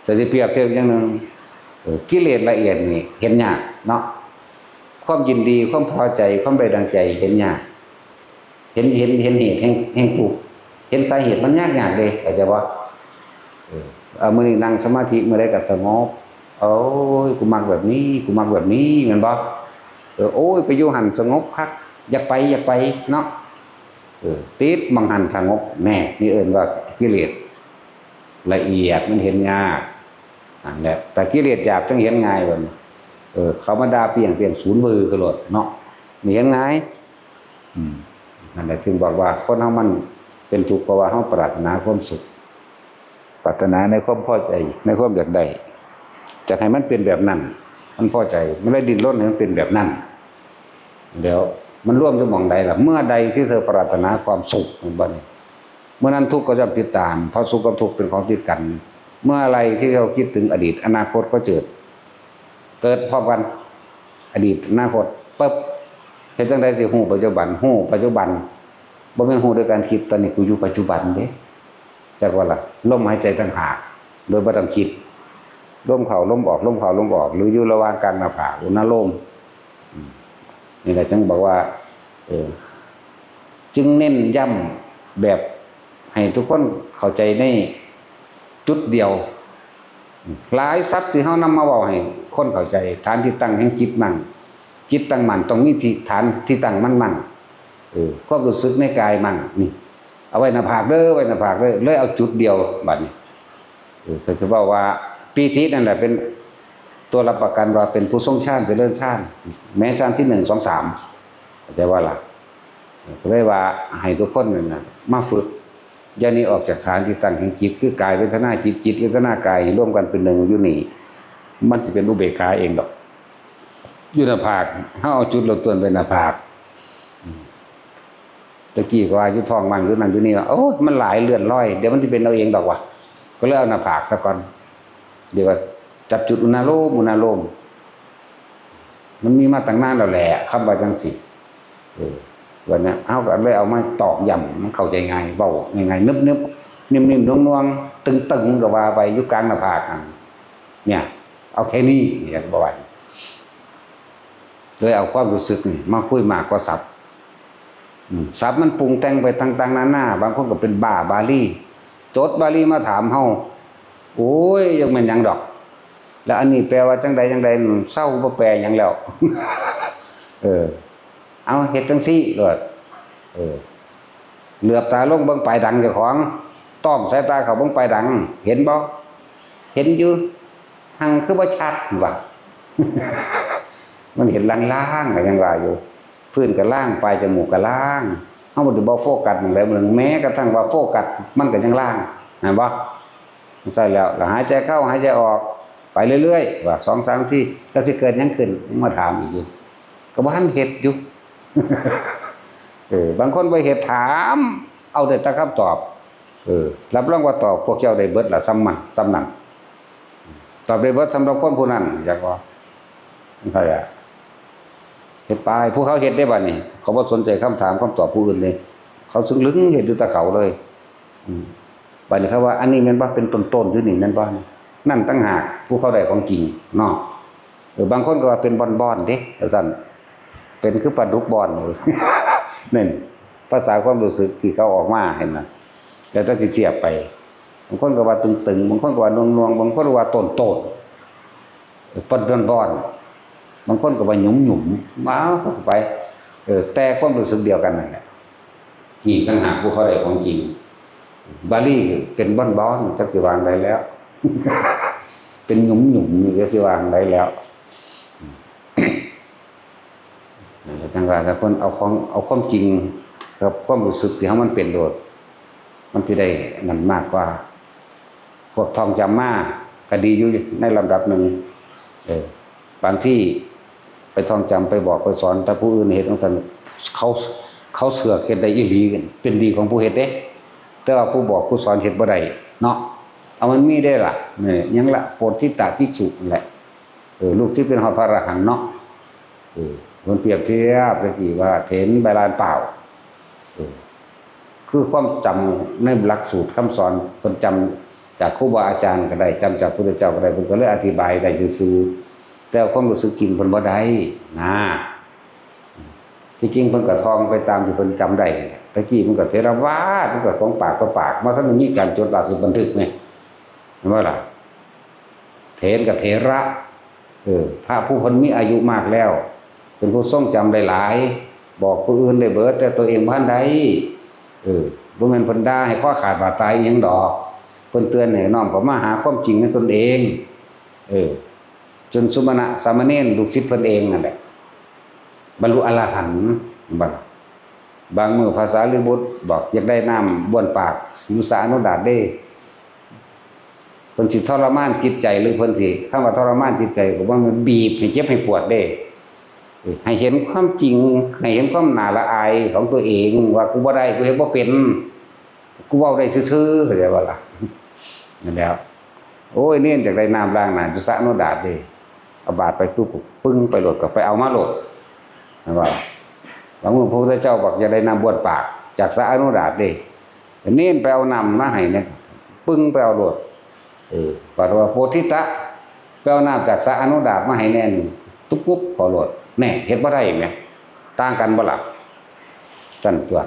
แต่สิเปรียบเทียบอย่างหนึ่ง เออ กิเลสละเอียดนี่เห็นยากเนาะ ความยินดี ความพอใจ ความได้ดังใจเห็นยาก เห็น เห็น เห็นเหตุแห่ง แห่งทุกข์ เห็นสาเหตุมันยาก ยากเด้ เข้าใจบ่ เออ เอามื้อนี้นั่งสมาธิมื้อใดก็สงบ โอ้ย กูมักแบบนี้ กูมักแบบนี้ แม่นบ่ เออ โอ้ย ไปอยู่หั่นสงบคัก อย่าไป อย่าไปเนาะ เออ ติดหม่องหั่นสงบ แน่ นี่เอิ้นว่ากิเลสละเอียด มันเห็นยาก นั่นแหละ แต่กิเลสหยาบจั่งเห็นง่ายบัดนี้ เออ เขามาด่าเปรี้ยงๆ ศูนย์วือคือโลดเนาะ นี่เห็นง่าย อืม นั่นแหละ ถึงบอกว่าคนเรามันเป็นทุกข์ เพราะว่าเราปรารถนาความสุข ปรารถนาในความพอใจ ในความอยากได้ อยากให้มันเป็นแบบนั้น มันพอใจ มันเลยดิ้นรนให้มันเป็นแบบนั้น เดี๋ยวมันรวมอยู่หม่องใดล่ะ เมื่อใดที่เธอปรารถนาความสุข เห็นบ่นี่ เมื่อนั้นทุกข์ก็ย่อมติดตาม เพราะสุขกับทุกข์เป็นของติดกัน เมื่อไรที่เราคิดถึงอดีต อนาคตก็เกิด เกิดพร้อมกัน อดีต อนาคต ปึ๊บ เฮ็ดจั่งใดสิฮู้ปัจจุบัน ฮู้ปัจจุบัน บ่แม่นฮู้โดยการคิด ตอนนี้กูอยู่ปัจจุบันเด้ จักว่าล่ะ ลมหายใจต่างหาก โดยบ่ต้องคิด ลมเข้าลมออก ลมเข้าลมออก หรืออยู่ระหว่างกลางหน้าผาก อุณาโลม อืม นี่แหละจึงบอกว่า เออ จึงเน้นย้ำแบบให้ทุกคนเข้าใจในจุดเดียว หลายศัพท์ที่เรานำมาเว้าให้คนเข้าใจ ฐานที่ตั้งแห่งจิตมั่น จิตตั้งมั่นต้องมีที่ ฐานที่ตั้งมันมั่น เออ ความรู้สึกในกายมั่น นี่ เอาไว้หน้าผากเด้อ ไว้หน้าผากเด้อ เลยเอาจุดเดียวบัดนี้ เออ ก็จะบอกว่าปีตินั่นแหละเป็นตัวรับประกันว่าเป็นผู้ทรงฌาน เจริญฌาน แม้ฌานที่หนึ่ง สอง สาม เข้าใจบ่ล่ะ เออ ก็เลยว่าให้ทุกคนนั่นน่ะมาฝึก อย่าหนีออกจากฐานที่ตั้งแห่งจิต คือกายเวทนาจิต จิตเวทนากายรวมกันเป็นหนึ่งอยู่นี่ มันสิเป็นอุเบกขาเองดอก อยู่หน้าผาก เฮาเอาจุดเริ่มต้นไว้หน้าผาก อืม ตะกี้ก็ว่าอยู่ท้องว่างอยู่นั่นอยู่นี่ ว่า โอ้ย มันหลายเลื่อนลอย เดี๋ยวมันสิเป็นเอาเองดอกว่ะ ก็เลยเอาหน้าผากซะก่อน เดี๋ยวว่าจับจุดอุณาโลม อุณาโลม มันมีมาตั้งนานแล้วแหละ คำว่าจั่งซี้ เออ วันนี้เฮาก็เลยเอามาตอกย้ำ มันเข้าใจง่าย เว้าง่ายๆ นึบๆ นิ่มๆ นวลๆ ตึงๆ ก็ว่าไป อยู่กลางหน้าผากนั่น เนี่ย เอาแค่นี้ เนี่ย ก็บ่ไหว เลยเอาความรู้สึกนี่มาคุยมากกว่าศัพท์ อืม ศัพท์มันปรุงแต่งไปต่างๆ นานา บางคนก็เป็นบ้าบาลี จดบาลีมาถามเฮา โอ้ย ยังแม่นหยังดอก แล้วอันนี้แปลว่าจั่งใดจั่งใด เซาบ่แปลหยังแล้ว เออ เอาเฮ็ดจั่งซี้โลด เออ เหลือบตาลงเบิ่งปลายดังเจ้าของ ต้อมสายตาเข้าเบิ่งปลายดัง เห็นบ่ เห็นอยู่ หั่งคือบ่ชัดว่ะ มันเห็นลางๆ ก็ยังว่าอยู่ พื้นก็ลาง ปลายจมูกก็ลาง เฮาบ่ได้บ่โฟกัสหม่องใดหม่องหนึ่ง แม้กระทั่งว่าโฟกัส มันก็ยังลาง เห็นบ่ ใช่แล้ว แล้วหายใจเข้า หายใจออก ไปเรื่อยๆ ว่าสองสามที แล้วสิเกิดหยังขึ้น มาถามอีกอยู่ ก็บ่ทันเฮ็ดอยู่ เออ บางคนบ่เฮ็ดถาม เอาได้แต่คำตอบ เออ รับรองว่าตอบพวกเจ้าได้เบิดล่ะ ส่ำมัน ส่ำนั้น ตอบได้เบิดสำหรับคนผู้นั้น อยากว่า มันเท่าไหร่ เฮ็ดไป ผู้เขาเฮ็ดได้บัดนี้ เขาบ่สนใจคำถามคำตอบผู้อื่นเลย เขาซึ่งลึงเฮ็ดอยู่แต่เขาเลย อืม บัดนี้เขาว่า อันนี้แม่นบ่ เป็นต้นๆ อยู่นี่แม่นบ่ นี่ นั่นต่างหากผู้เขาได้ของจริงเนาะ เออ บางคนก็ว่าเป็นบอนๆเด้ ว่าซั่น เป็นคือปลาดุกบอน นั่น ภาษาความรู้สึกที่เขาออกมา เห็นไหม แล้วแต่สิเทียบไป บางคนก็ว่าตึงๆ บางคนก็ว่าหน่วงๆ บางคนก็ว่าโต้นๆ เออ ปอนๆ บางคนก็ว่าหยุมๆ มาไป เออ แต่ความรู้สึกเดียวกันนั่นแหละ นี่ต่างหากผู้เขาได้ของจริง บาลีเป็นบอนๆ จักสิวางใดแล้ว เป็นหยุมๆ นี่จักสิวางใดแล้ว นั่นแหละจังว่าถ้าคนเอาของ เอาความจริงกับความรู้สึกที่เขามันเป็นโลด มันสิได้นั่นมากกว่า พวกท่องจำมาก็ดีอยู่ในลำดับหนึ่ง เออ บางที่ไปท่องจำไปบอกไปสอน แต่ผู้อื่นเฮ็ดจั่งซั้น เขา เขาเสือกเฮ็ดได้อีหลี เป็นดีของผู้เฮ็ดเด้ แต่ว่าผู้บอกผู้สอนเฮ็ดบ่ได้เนาะ เอามันมีได้ล่ะ เนี่ย หยังละ โพธิตาภิกษุนั่นแหละ เออ ลูกศิษย์เป็นฮอดพระอรหันต์เนาะ เออ เพิ่นเปรียบเทียบตะกี้ว่าเถรใบลานเปล่า เออ คือความจำในหลักสูตรคำสอน เพิ่นจำจากครูบาอาจารย์ก็ได้ จำจากพุทธเจ้าก็ได้ เพิ่นก็เลยอธิบายได้ซื่อๆ แต่ความรู้สึกจริงเพิ่นบ่ได้นะ ที่จริงเพิ่นก็ท่องไปตามที่เพิ่นจำได้นั่นแหละ ตะกี้มันก็เถรวาท มันก็ของปากต่อปาก บ่ทันได้มีการจดราชบันทึกไง เห็นบ่ล่ะ เถรกับเถระ เออ พระผู้เพิ่นมีอายุมากแล้ว เป็นผู้ทรงจำได้หลาย บอกผู้อื่นได้เบิด แต่ตัวเองบ่ทันได้ เออ บ่แม่นเพิ่นด่าให้คอขาดบาดตายอิหยังดอก เพิ่นเตือนให้น้อมเข้ามาหาความจริงในตนเอง เออ จนสุมาณะสามเณรลูกศิษย์เพิ่นเองนั่นแหละ บรรลุอรหันต์ บัด บางมื้อพระสารีบุตรบอกอยากได้น้ำบ้วนปาก อยู่สระอโนดาตเด้ เพิ่นสิทรมานจิตใจ หรือเพิ่นสิ คำว่าทรมานจิตใจก็ว่ามันบีบให้เจ็บให้ปวดเด้ ให้เห็นความจริง ให้เห็นความน่าละอายของตัวเอง ว่ากูบ่ได้ กูเฮ็ดบ่เป็น กูเว้าได้ซื่อๆ เข้าใจบ่ล่ะ นั่นแหล้ว โอ้ย เณรอยากได้น้ำล้างหน้าอยู่สระอโนดาตเด้ เอาบาตรไปปุ๊บก็ปึ้งไปโลด ก็ไปเอามาโลด เห็นบ่ล่ะ บางมื้อพระพุทธเจ้าบอกอยากได้น้ำบ้วนปาก จากสระอโนดาตเด้ เณรไปเอาน้ำมาให้เนี่ย ปึ้งไปเอาโลด เออ บัดว่าโพธิตะ ไปเอาน้ำจากสระอโนดาตมาให้แน่นี่ ตุ๊บปุ๊บ ขอโลด แน่ เฮ็ดบ่ได้แหม ต่างกันบ่ล่ะ ซั่นตั๊ว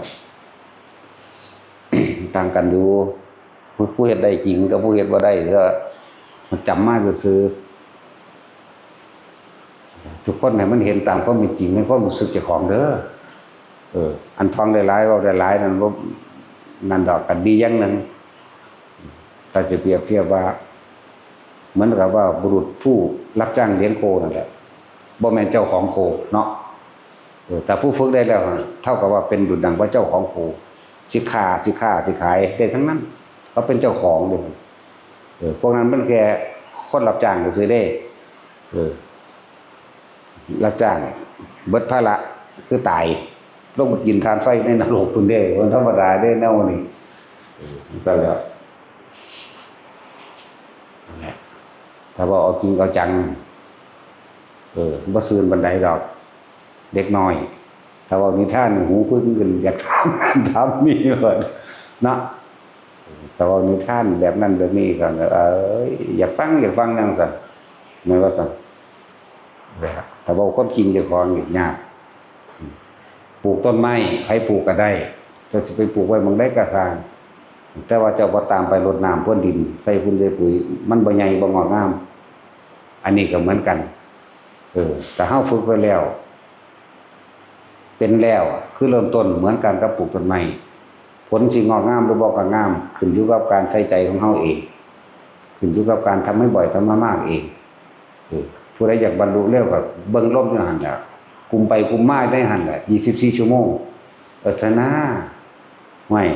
ต่างกันอยู่ ผู้ ผู้เฮ็ดได้จริงกับผู้เฮ็ดบ่ได้ ก็จำมาซื่อๆ ทุกคนให้มันเห็นตามความเป็นจริงในความรู้สึกเจ้าของเด้อ เออ อันท่องได้หลาย เว้าได้หลายนั่นบ่ นั่นดอก ก็ดีอย่างหนึ่ง ถ้าจะเปรียบเทียบว่า เหมือนกับว่าบุรุษผู้รับจ้างเลี้ยงโคนั่นแหละ บ่แม่นเจ้าของโคเนาะ เออ แต่ผู้ฝึกได้แล้ว เท่ากับว่าเป็นดุจดังว่าเจ้าของโค สิฆ่า สิฆ่า สิขาย ได้ทั้งนั้น เขาเป็นเจ้าของเลย เออ พวกนั้นมันแค่คนรับจ้างซื่อๆเด้ เออ รับจ้าง เบิดภาระ คือตาย ลงไปกินถ่านไฟในนรกพุ้นเด้ มันธรรมดาเด้ แนวนี้ เออ มันก็แล้ว นั่นแหละ ถ้าว่าเอาจริงเอาจัง เออ บ่ซื่นปานใดดอก เด็กน้อย ถ้าเว้านิทานนี่หูพึ่งขึ้น อยากถามนั่นถามนี่โลด เนาะ ถ้าเว้านิทานแบบนั้นแบบนี้ก็ เอ้ย อยากฟัง อยากฟังจั่งซั้น แม่นว่าซั้น ถ้าเว้าความจริงเจ้าของนี่ยาก ปลูกต้นไม้ ไผปลูกก็ได้ เจ้าสิไปปลูกไว้หม่องใดก็ซ่าง แต่ว่าเจ้าบ่ตามไปรดน้ำพรวนดิน ใส่ฝุ่นใส่ปุ๋ย มันบ่ใหญ่ บ่งอกงาม อันนี้ก็เหมือนกัน เออ ถ้าเฮาฝึกไว้แล้ว เป็นแล้ว คือเริ่มต้นเหมือนกันกับปลูกต้นไม้ ผลสิงอกงามหรือบ่งอกงาม ขึ้นอยู่กับการใส่ใจของเฮาเอง ขึ้นอยู่กับการทำให้บ่อย ทำให้มากเอง เออ ผู้ใดอยากบรรลุเร็วก็เบิ่งลมอยู่หั่นแหละ กุมไปกุมมาได้หั่นแหละ ยี่สิบสี่ชั่วโมง เออ เถาะนา ห้วย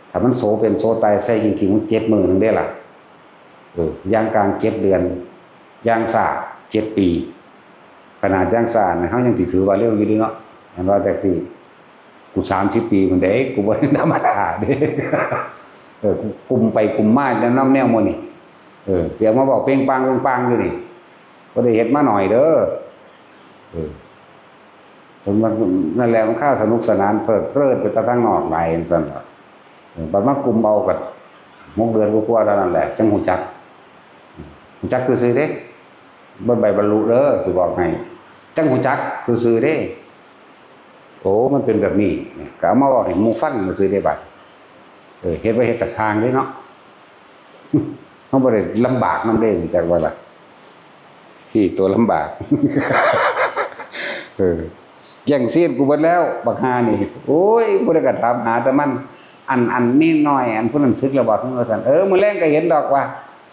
ถ้ามันโสเป็นโสตาย ใส่จริงๆ มันเจ็ดมื้อหนึ่งเด้ล่ะ เออ อย่างกลางเจ็ดเดือน อย่างช้าเจ็ดปี ขนาดอย่างช้าเนี่ย เฮายังสิถือว่าเร็วอยู่เด้เนาะ แม่นว่าจั่งซี้ กูสามสิบปีพุ้นเด้ กูบ่ได้ธรรมดาเด้ เออ กูกุมไปกุมมาแล้วนำแนวหมู่นี่ เออ เดี๋ยวมาเว้าเป่งปังเป่งปังอยู่นี่ บ่ได้เฮ็ดมาน้อยเด้อ เออ เพิ่นว่านั่นแหละ มันคาวสนุกสนานเพลิดเพลินไปซะทางนอกหลายจั่งซั้นล่ะ เออ บัดมากุมเอาก็หกเดือนกว่าๆเท่านั้นแหละ จั่งฮู้จัก รู้จักซื่อๆเด้ บ่ใบบรรลุเด้อ สิบอกให้ จั่งรู้จักซื่อๆเด้ โอ้ มันเป็นแบบนี้ ก็เอามาเว้าให้หมู่ฟังซื่อๆเด้บัด เออ เฮ็ดบ่เฮ็ดก็ซ่างเด้เนาะ เฮาบ่ได้ลำบากนำเด้ รู้จักบ่ล่ะ พี่ตัวลำบาก เออ แย่งซีนกูเบิดแล้ว บักห่านี่ โอ้ย ผู้ใดก็ถามหาแต่มัน อัน อันนี้น้อย อันผู้นั้นสึกแล้วบ่ ว่าซั่น เออ มื้อแลงก็เห็นดอกว่า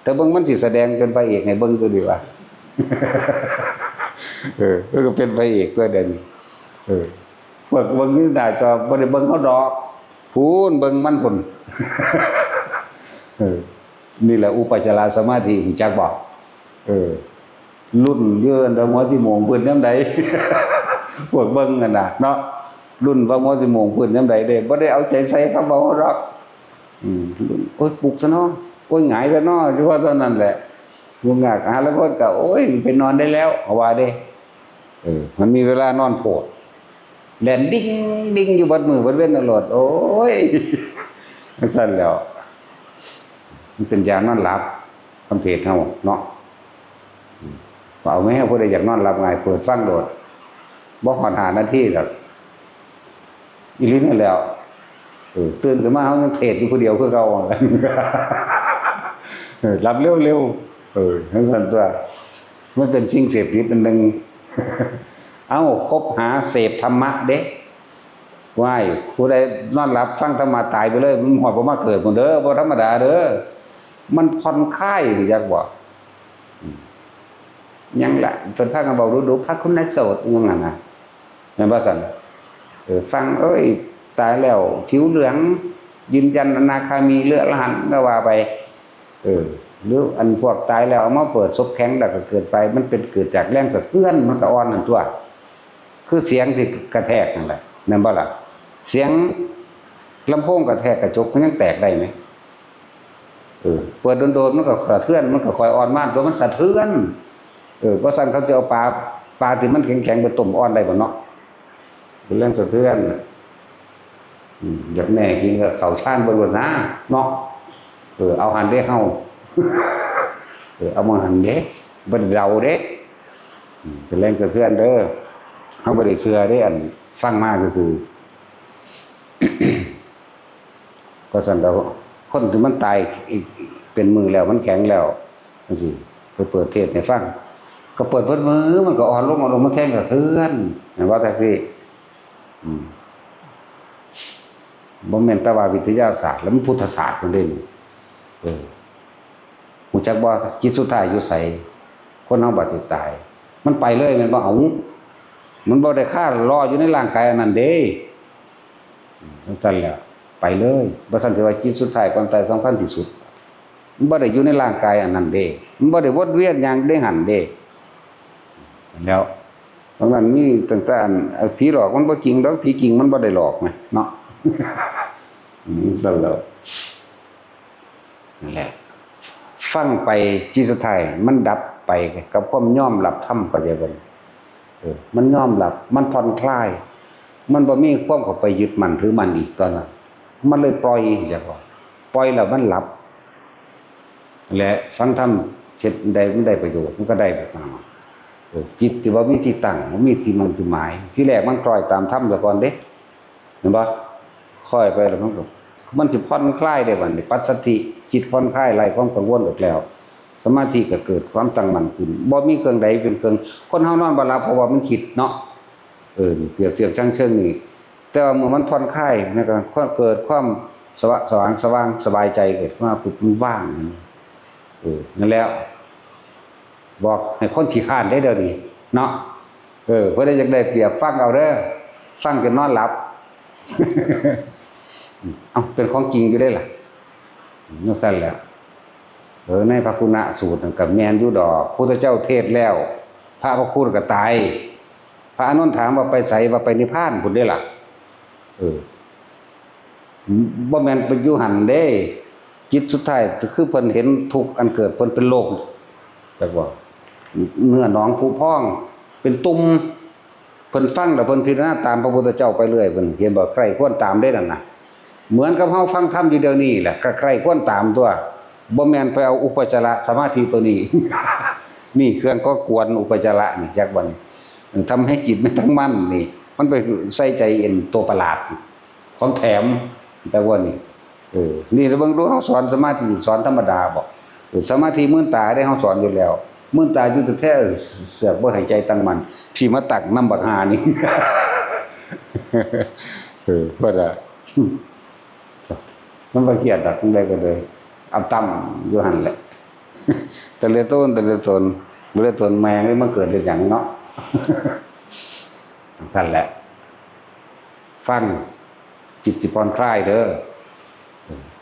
แต่เบิ่งมันสิแสดงเป็นพระเอกให้เบิ่งตัวดีว่า เออ เออ ก็เป็นพระเอกตัวเด่น เออ พวกเบิ่งอยู่หน้าจอบ่ได้เบิ่งเฮาดอก พู้นเบิ่งมันพู้น เออ นี่แหละอุปจารสมาธิ รู้จักบ่ เออ รุ่นอยู่อันหัวสิโมงพื้นยามใด พวกเบิ่งนั่นน่ะเนาะ รุ่นว่าหัวสิโมงพื้นยามใดเด้ บ่ได้เอาใจใส่คำเว้าดอก อืม โอ๊ย ปลุกซะเนาะ โอ๊ย หงายซะเนาะ เฉพาะเท่านั้นแหละ ผู้งากหาลางคนก็ โอ๊ย ไปนอนได้แล้ว เขาว่าเด้ เออ มันมีเวลานอนโพด แล่นดิ่งดิ่งอยู่เบิดมื้อเบิดเว็นตลอด โอ๊ย จั่งซั้นแหล้ว มันเป็นยานอนหลับ ประเภทเฮาเนาะ อืม เอาแม่ผู้ใดอยากนอนหลับง่าย เปิดฟังโลด บ่ฮอดห้านาทีดอก อีหลีนั่นแหล้ว เออ ตื่นขึ้นมาเฮายังเทศน์อยู่ผู้เดียวคือเก่า เออ หลับเร็วๆ เออ จั่งซั้นตั๊ว มันเป็นสิ่งเสพติดอันหนึ่ง เอ้า คบหาเสพธรรมะเด้ ว้าย ผู้ใดนอนหลับฟังธรรมะตายไปเลย มันฮอดบ่มาเกิดพู้นเด้อ บ่ธรรมดาเด้อ มันผ่อนคลาย รู้จักบ่ อืม หยังล่ะ เพิ่นพากันเว้าดูๆ พระคุณโสต อิหยังนั่นน่ะ แม่นบ่ซั่น เออ ฟัง เอ้ย ตายแล้วผิวเหลือง ยืนยันอนาคามี หรืออรหันต์ ก็ว่าไป เออ หรืออันพวกตายแล้วเอามาเปิดศพแข็งแล้วก็เกิดไป มันเป็นเกิดจากแรงสะเทือน มันก็อ่อนนั่นตั๊ว คือเสียงที่กระแทกนั่นแหละ แม่นบ่ล่ะ เสียงลำโพงกระแทกกระจกมันยังแตกได้ไหม เออ เปิดโดนๆ มันก็สะเทือน มันก็ค่อยอ่อนมาตั๊ว มันสะเทือน เออ บ่ซั้นเขาจะเอาปลา ปลาที่มันแข็งๆ ไปต้มอ่อนได้บ่เนาะ เป็นแรงสะเทือน อืม อยากแน่จริงก็เข้าฌานเบิ่งโลดนะ เนาะ เออ เอาหั่นเด้เฮา เออ เอาหม่องหั่นเด้ บ่ได้เดาเด้ อืม เป็นแรงสะเทือนเด้อ เฮาบ่ได้เชื่อเด้ อันฟังมาซื่อๆ ก็ซั่นแล้ว คนที่มันตายอีกเป็นมื้อแล้ว มันแข็งแล้วจั่งซี้ ไปเปิดเทศน์ให้ฟัง ก็เปิดเบิดมื้อ มันก็อ่อนลง อ่อนลง มันแข็งสะเทือน แม่นบ่แท็กซี่ อืม บ่แม่นแต่ว่าวิทยาศาสตร์ แล้วมันพุทธศาสตร์มันเด้นี่ เออ รู้จักบ่ จิตสุดท้ายอยู่ไส คนเฮาบัดสิตาย มันไปเลยแม่นบ่ เอ้า มันบ่ได้คารออยู่ในร่างกายอันนั้นเด้ อืม จั่งซั้นแหละ ไปเลย บ่ซั้นสิว่าจิตสุดท้ายก่อนตายสำคัญที่สุด มันบ่ได้อยู่ในร่างกายอันนั้นเด้ มันบ่ได้วนเวียนอย่างในหั่นเด้ แล้ว ตรงนั้นมีตั้งแต่อัน เอ่อ ผีหลอกมันบ่จริงดอก ผีจริงมันบ่ได้หลอกนะ เนาะ อืม ซั่นแหละ นั่นแหละ ฟังไปจิตสุดท้ายมันดับไปกับความยอมรับธรรม เข้าใจบ่ เออ มันยอมรับ มันผ่อนคลาย มันบ่มีความเข้าไปยึดมั่นถือมั่นอีกตอนนั้น มันเลยปล่อย จั่งว่า ปล่อยแล้วมันหลับ และฟังธรรมเฮ็ดได้ มันได้ประโยชน์ มันก็ได้แบบนั้น เออ จิตที่บ่มีที่ตั้ง บ่มีที่มั่นที่หมาย ทีแรกมันคล้อยตามธรรมซะก่อนเด้ เห็นบ่ คล้อยไปแล้วมันก็ มันสิผ่อนคลายได้บัดนี้ ปัสสัทธิ จิตผ่อนคลาย ไล่ความกังวลออกแล้ว สมาธิก็เกิดความตั้งมั่นขึ้น บ่มีเครื่องใดเป็นเครื่อง คนเฮานอนบ่หลับเพราะว่ามันคิดเนาะ เออ นี่เปรียบเทียบชั่งเชิงนี่ แต่ว่าเมื่อมันผ่อนคลาย มันก็เกิดความสว่าง สว่าง สว่าง สบายใจเกิดขึ้นมาปุ๊บ มันว่าง เออ นั่นแหละ บอกให้คนขี้คร้านได้เดี๋ยวนี้ เนาะ เออ ผู้ใดอยากได้เปรียบฟังเอาเด้อ ฟังจนนอนหลับ เอ้า เป็นของจริงอยู่เด้ล่ะ จั่งซั้นแหละ เออ ในพระคุณสูตรนั่นก็แม่นอยู่ดอก พุทธเจ้าเทศน์แล้ว พระพุทธก็ตาย พระอานนท์ถามว่าไปไส ว่าไปนิพพานพู้นเด้ล่ะ เออ บ่แม่นไปอยู่หั่นเด้ จิตสุดท้ายคือเพิ่นเห็นทุกข์อันเกิด เพิ่นเป็นโลก จักว่า เนื้อหนองผุพอง เป็นตุ่ม เพิ่นฟังแล้วเพิ่นพิจารณาตามพระพุทธเจ้าไปเรื่อย เพิ่นเห็นบ่ ใคร่ควรตามเด้นั่นน่ะ เหมือนกับเฮาฟังธรรมอยู่เดี๋ยวนี้แหละ ก็ใคร่ควรตามตั๊ว บ่แม่นไปเอาอุปจารสมาธิตัวนี้ นี่เครื่องก่อกวนอุปจารนี่ จักบ่นี่ ทำให้จิตไม่ตั้งมั่นนี่ มันไปใส่ใจเอ็นตัวประหลาด ของแถม แต่ว่านี่ เออ นี่เบิ่งดู เฮาสอนสมาธิ สอนธรรมดาบ่ เออ สมาธิมื่นตาได้ เฮาสอนอยู่แล้ว มื่นตาอยู่แท้ๆ เสือกบ่ให้ใจตั้งมั่น ที่มาตักน้ำบักห่านี่ เออ ว่าละ มันบ่เครียดดอก จั่งใดก็เลย เอาตั้มอยู่หั่นแหละ แต่ละตน แต่ละตน บ่ได้ตนแม่งเลย มาเกิดเป็นหยังเนาะ จั่งซั่นแหละ ฟัง จิตสิผ่อนคลายเด้อ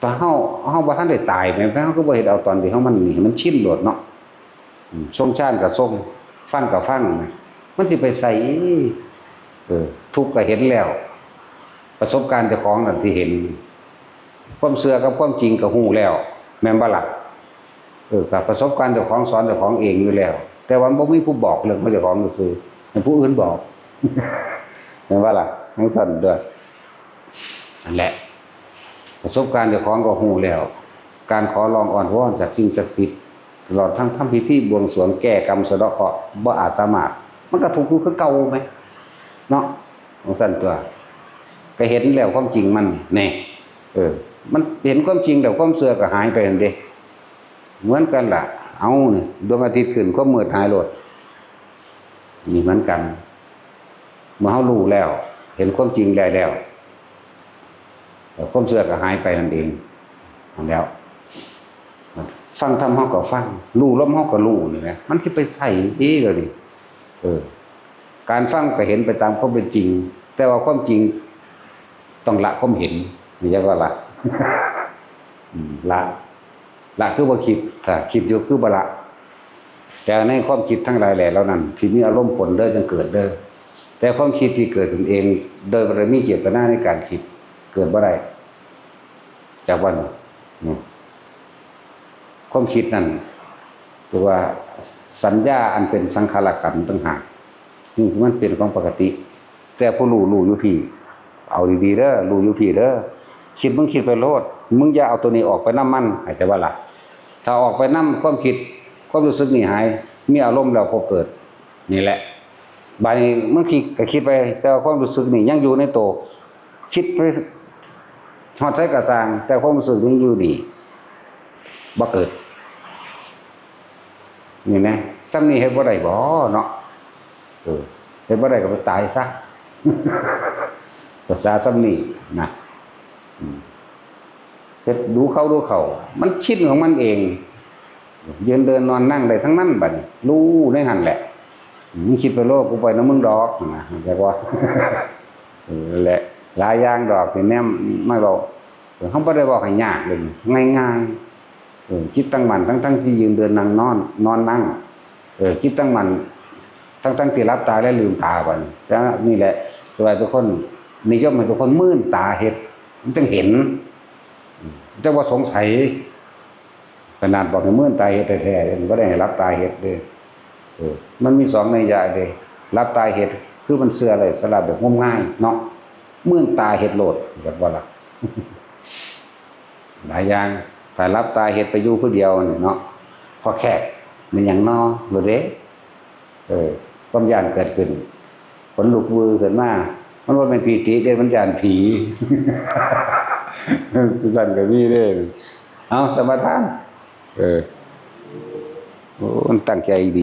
ถ้าเฮา เฮาบ่ทันได้ตายแหม เฮาก็บ่เฮ็ดเอาตอนที่เฮามันนี่ ให้มันชินโลดเนาะ อืม ทรงฌานก็ทรง ฟังก็ฟังนะ มันสิไปไส เออ ทุกข์ก็เห็นแล้ว ประสบการณ์เจ้าของนั่นที่เห็น ความเชื่อกับความจริงก็ฮู้แล้ว แม่นบ่ล่ะ เออ ก็ประสบการณ์เจ้าของสอนเจ้าของเองอยู่แล้ว แต่ว่าบ่มีผู้บอกเรื่องของเจ้าของซื่อ ให้ผู้อื่นบอก แม่นบ่ล่ะ จั่งซั่นเด้อ นั่นแหละ ประสบการณ์เจ้าของก็ฮู้แล้ว การขอร้องอ้อนวอนจากสิ่งศักดิ์สิทธิ์ ตลอดทั้งทำพิธีบวงสรวงแก้กรรมสะเดาะเคราะห์ บ่อาจสามารถ มันก็ทุกข์อยู่คือเก่าแหม เนาะ จั่งซั่นตัว ก็เห็นแล้วความจริงมัน แน่ เออ มันเห็นความจริงแล้วความเชื่อก็หายไปหั่นเด้ เหมือนกันล่ะ เอานี่ ดวงอาทิตย์ขึ้น ความมืดหายโลด นี่เหมือนกัน เมื่อเฮารู้แล้ว เห็นความจริงได้แล้ว ความเชื่อก็หายไปนั่นเอง นั่นแล้ว ฟังธรรมเฮาก็ฟัง รู้ลมเฮาก็รู้นี่แหละ มันสิไปไสเด้เดี๋ยวนี้ เออ การฟังก็เห็นไปตามความเป็นจริง แต่ว่าความจริง ต้องละความเห็น นี่จั่งว่าละ อืม ละ ละคือบ่คิด ถ้าคิดอยู่คือบ่ละ แต่ในความคิดทั้งหลายแหล่เหล่านั้น ที่มีอารมณ์ปนเด้อ จั่งเกิดเด้อ แต่ความคิดที่เกิดขึ้นเอง โดยบ่ได้มีเจตนาในการคิด เกิดบ่ได้ จากวัน อืม ความคิดนั่น เรียกว่าสัญญาอันเป็นสังขารขันธ์ต่างหาก นี่มันเป็นของปกติ แต่ผู้รู้รู้อยู่พี้ เอาดีๆเด้อ รู้อยู่พี้เด้อ คิดมึงคิดไปโลด มึงอย่าเอาตัวนี้ออกไปนำมัน เข้าใจบ่ล่ะ ถ้าออกไปนำความคิด ความรู้สึกนี่หาย มีอารมณ์แล้วพบเกิด นี่แหละ บาดนี้มึงคิดก็คิดไป แต่ว่าความรู้สึกนี่ยังอยู่ในโต คิดไปฮอดไสก็ซ่าง แต่ความรู้สึกนี่อยู่นี่ บ่เกิด นี่นะ ซ่ำนี่เฮ็ดบ่ได้บ่เนาะ เออ เฮ็ดบ่ได้ก็ไปตายซะ ภาษาซ่ำนี่นะ อืม เฮ็ดดูเข้าดูเข้า มันชินของมันเอง ยืนเดินนอนนั่งได้ทั้งนั้นบัดนี้ รู้ในหั่นแหละ มึงคิดไปโลด กูไปนำมึงดอกนะ เข้าใจบ่ เออ แหละ หลายอย่างดอกที่แนมมาเว้า เออ เฮาบ่ได้เว้าให้ยากเลย ง่ายๆ เออ จิตตั้งมั่น ทั้งๆที่ยืนเดินนั่งนอน นอนนั่ง เออ จิตตั้งมั่น ทั้งๆที่หลับตาและลืมตาบัดนี้ แต่นี่แหละ คือว่าทุกคนนิยมให้ทุกคนมืนตาเฮ็ด มันจั่งเห็น อืม แต่ว่าสงสัย ขนาดบอกให้มืนตาเฮ็ดแท้ๆ บ่ได้ให้หลับตาเฮ็ดเด้ เออ มันมีสองนัยยะเด้ หลับตาเฮ็ด คือมันเชื่อไร้สาระแบบงมงายเนาะ มืนตาเฮ็ดโลด แบบว่าล่ะ หลายอย่าง ถ้าหลับตาเฮ็ดไปอยู่ผู้เดียวนี่เนาะ พอแคบ มันหยังน้อ โลดเด้ เออ ความย้านเกิดขึ้น ขนลุกวือขึ้นมา มันบ่แม่นปีติเด้ มันย้านผี ซั่นก็มีเด้ เอา สมาทาน เออ โอ้ มันตั้งใจดี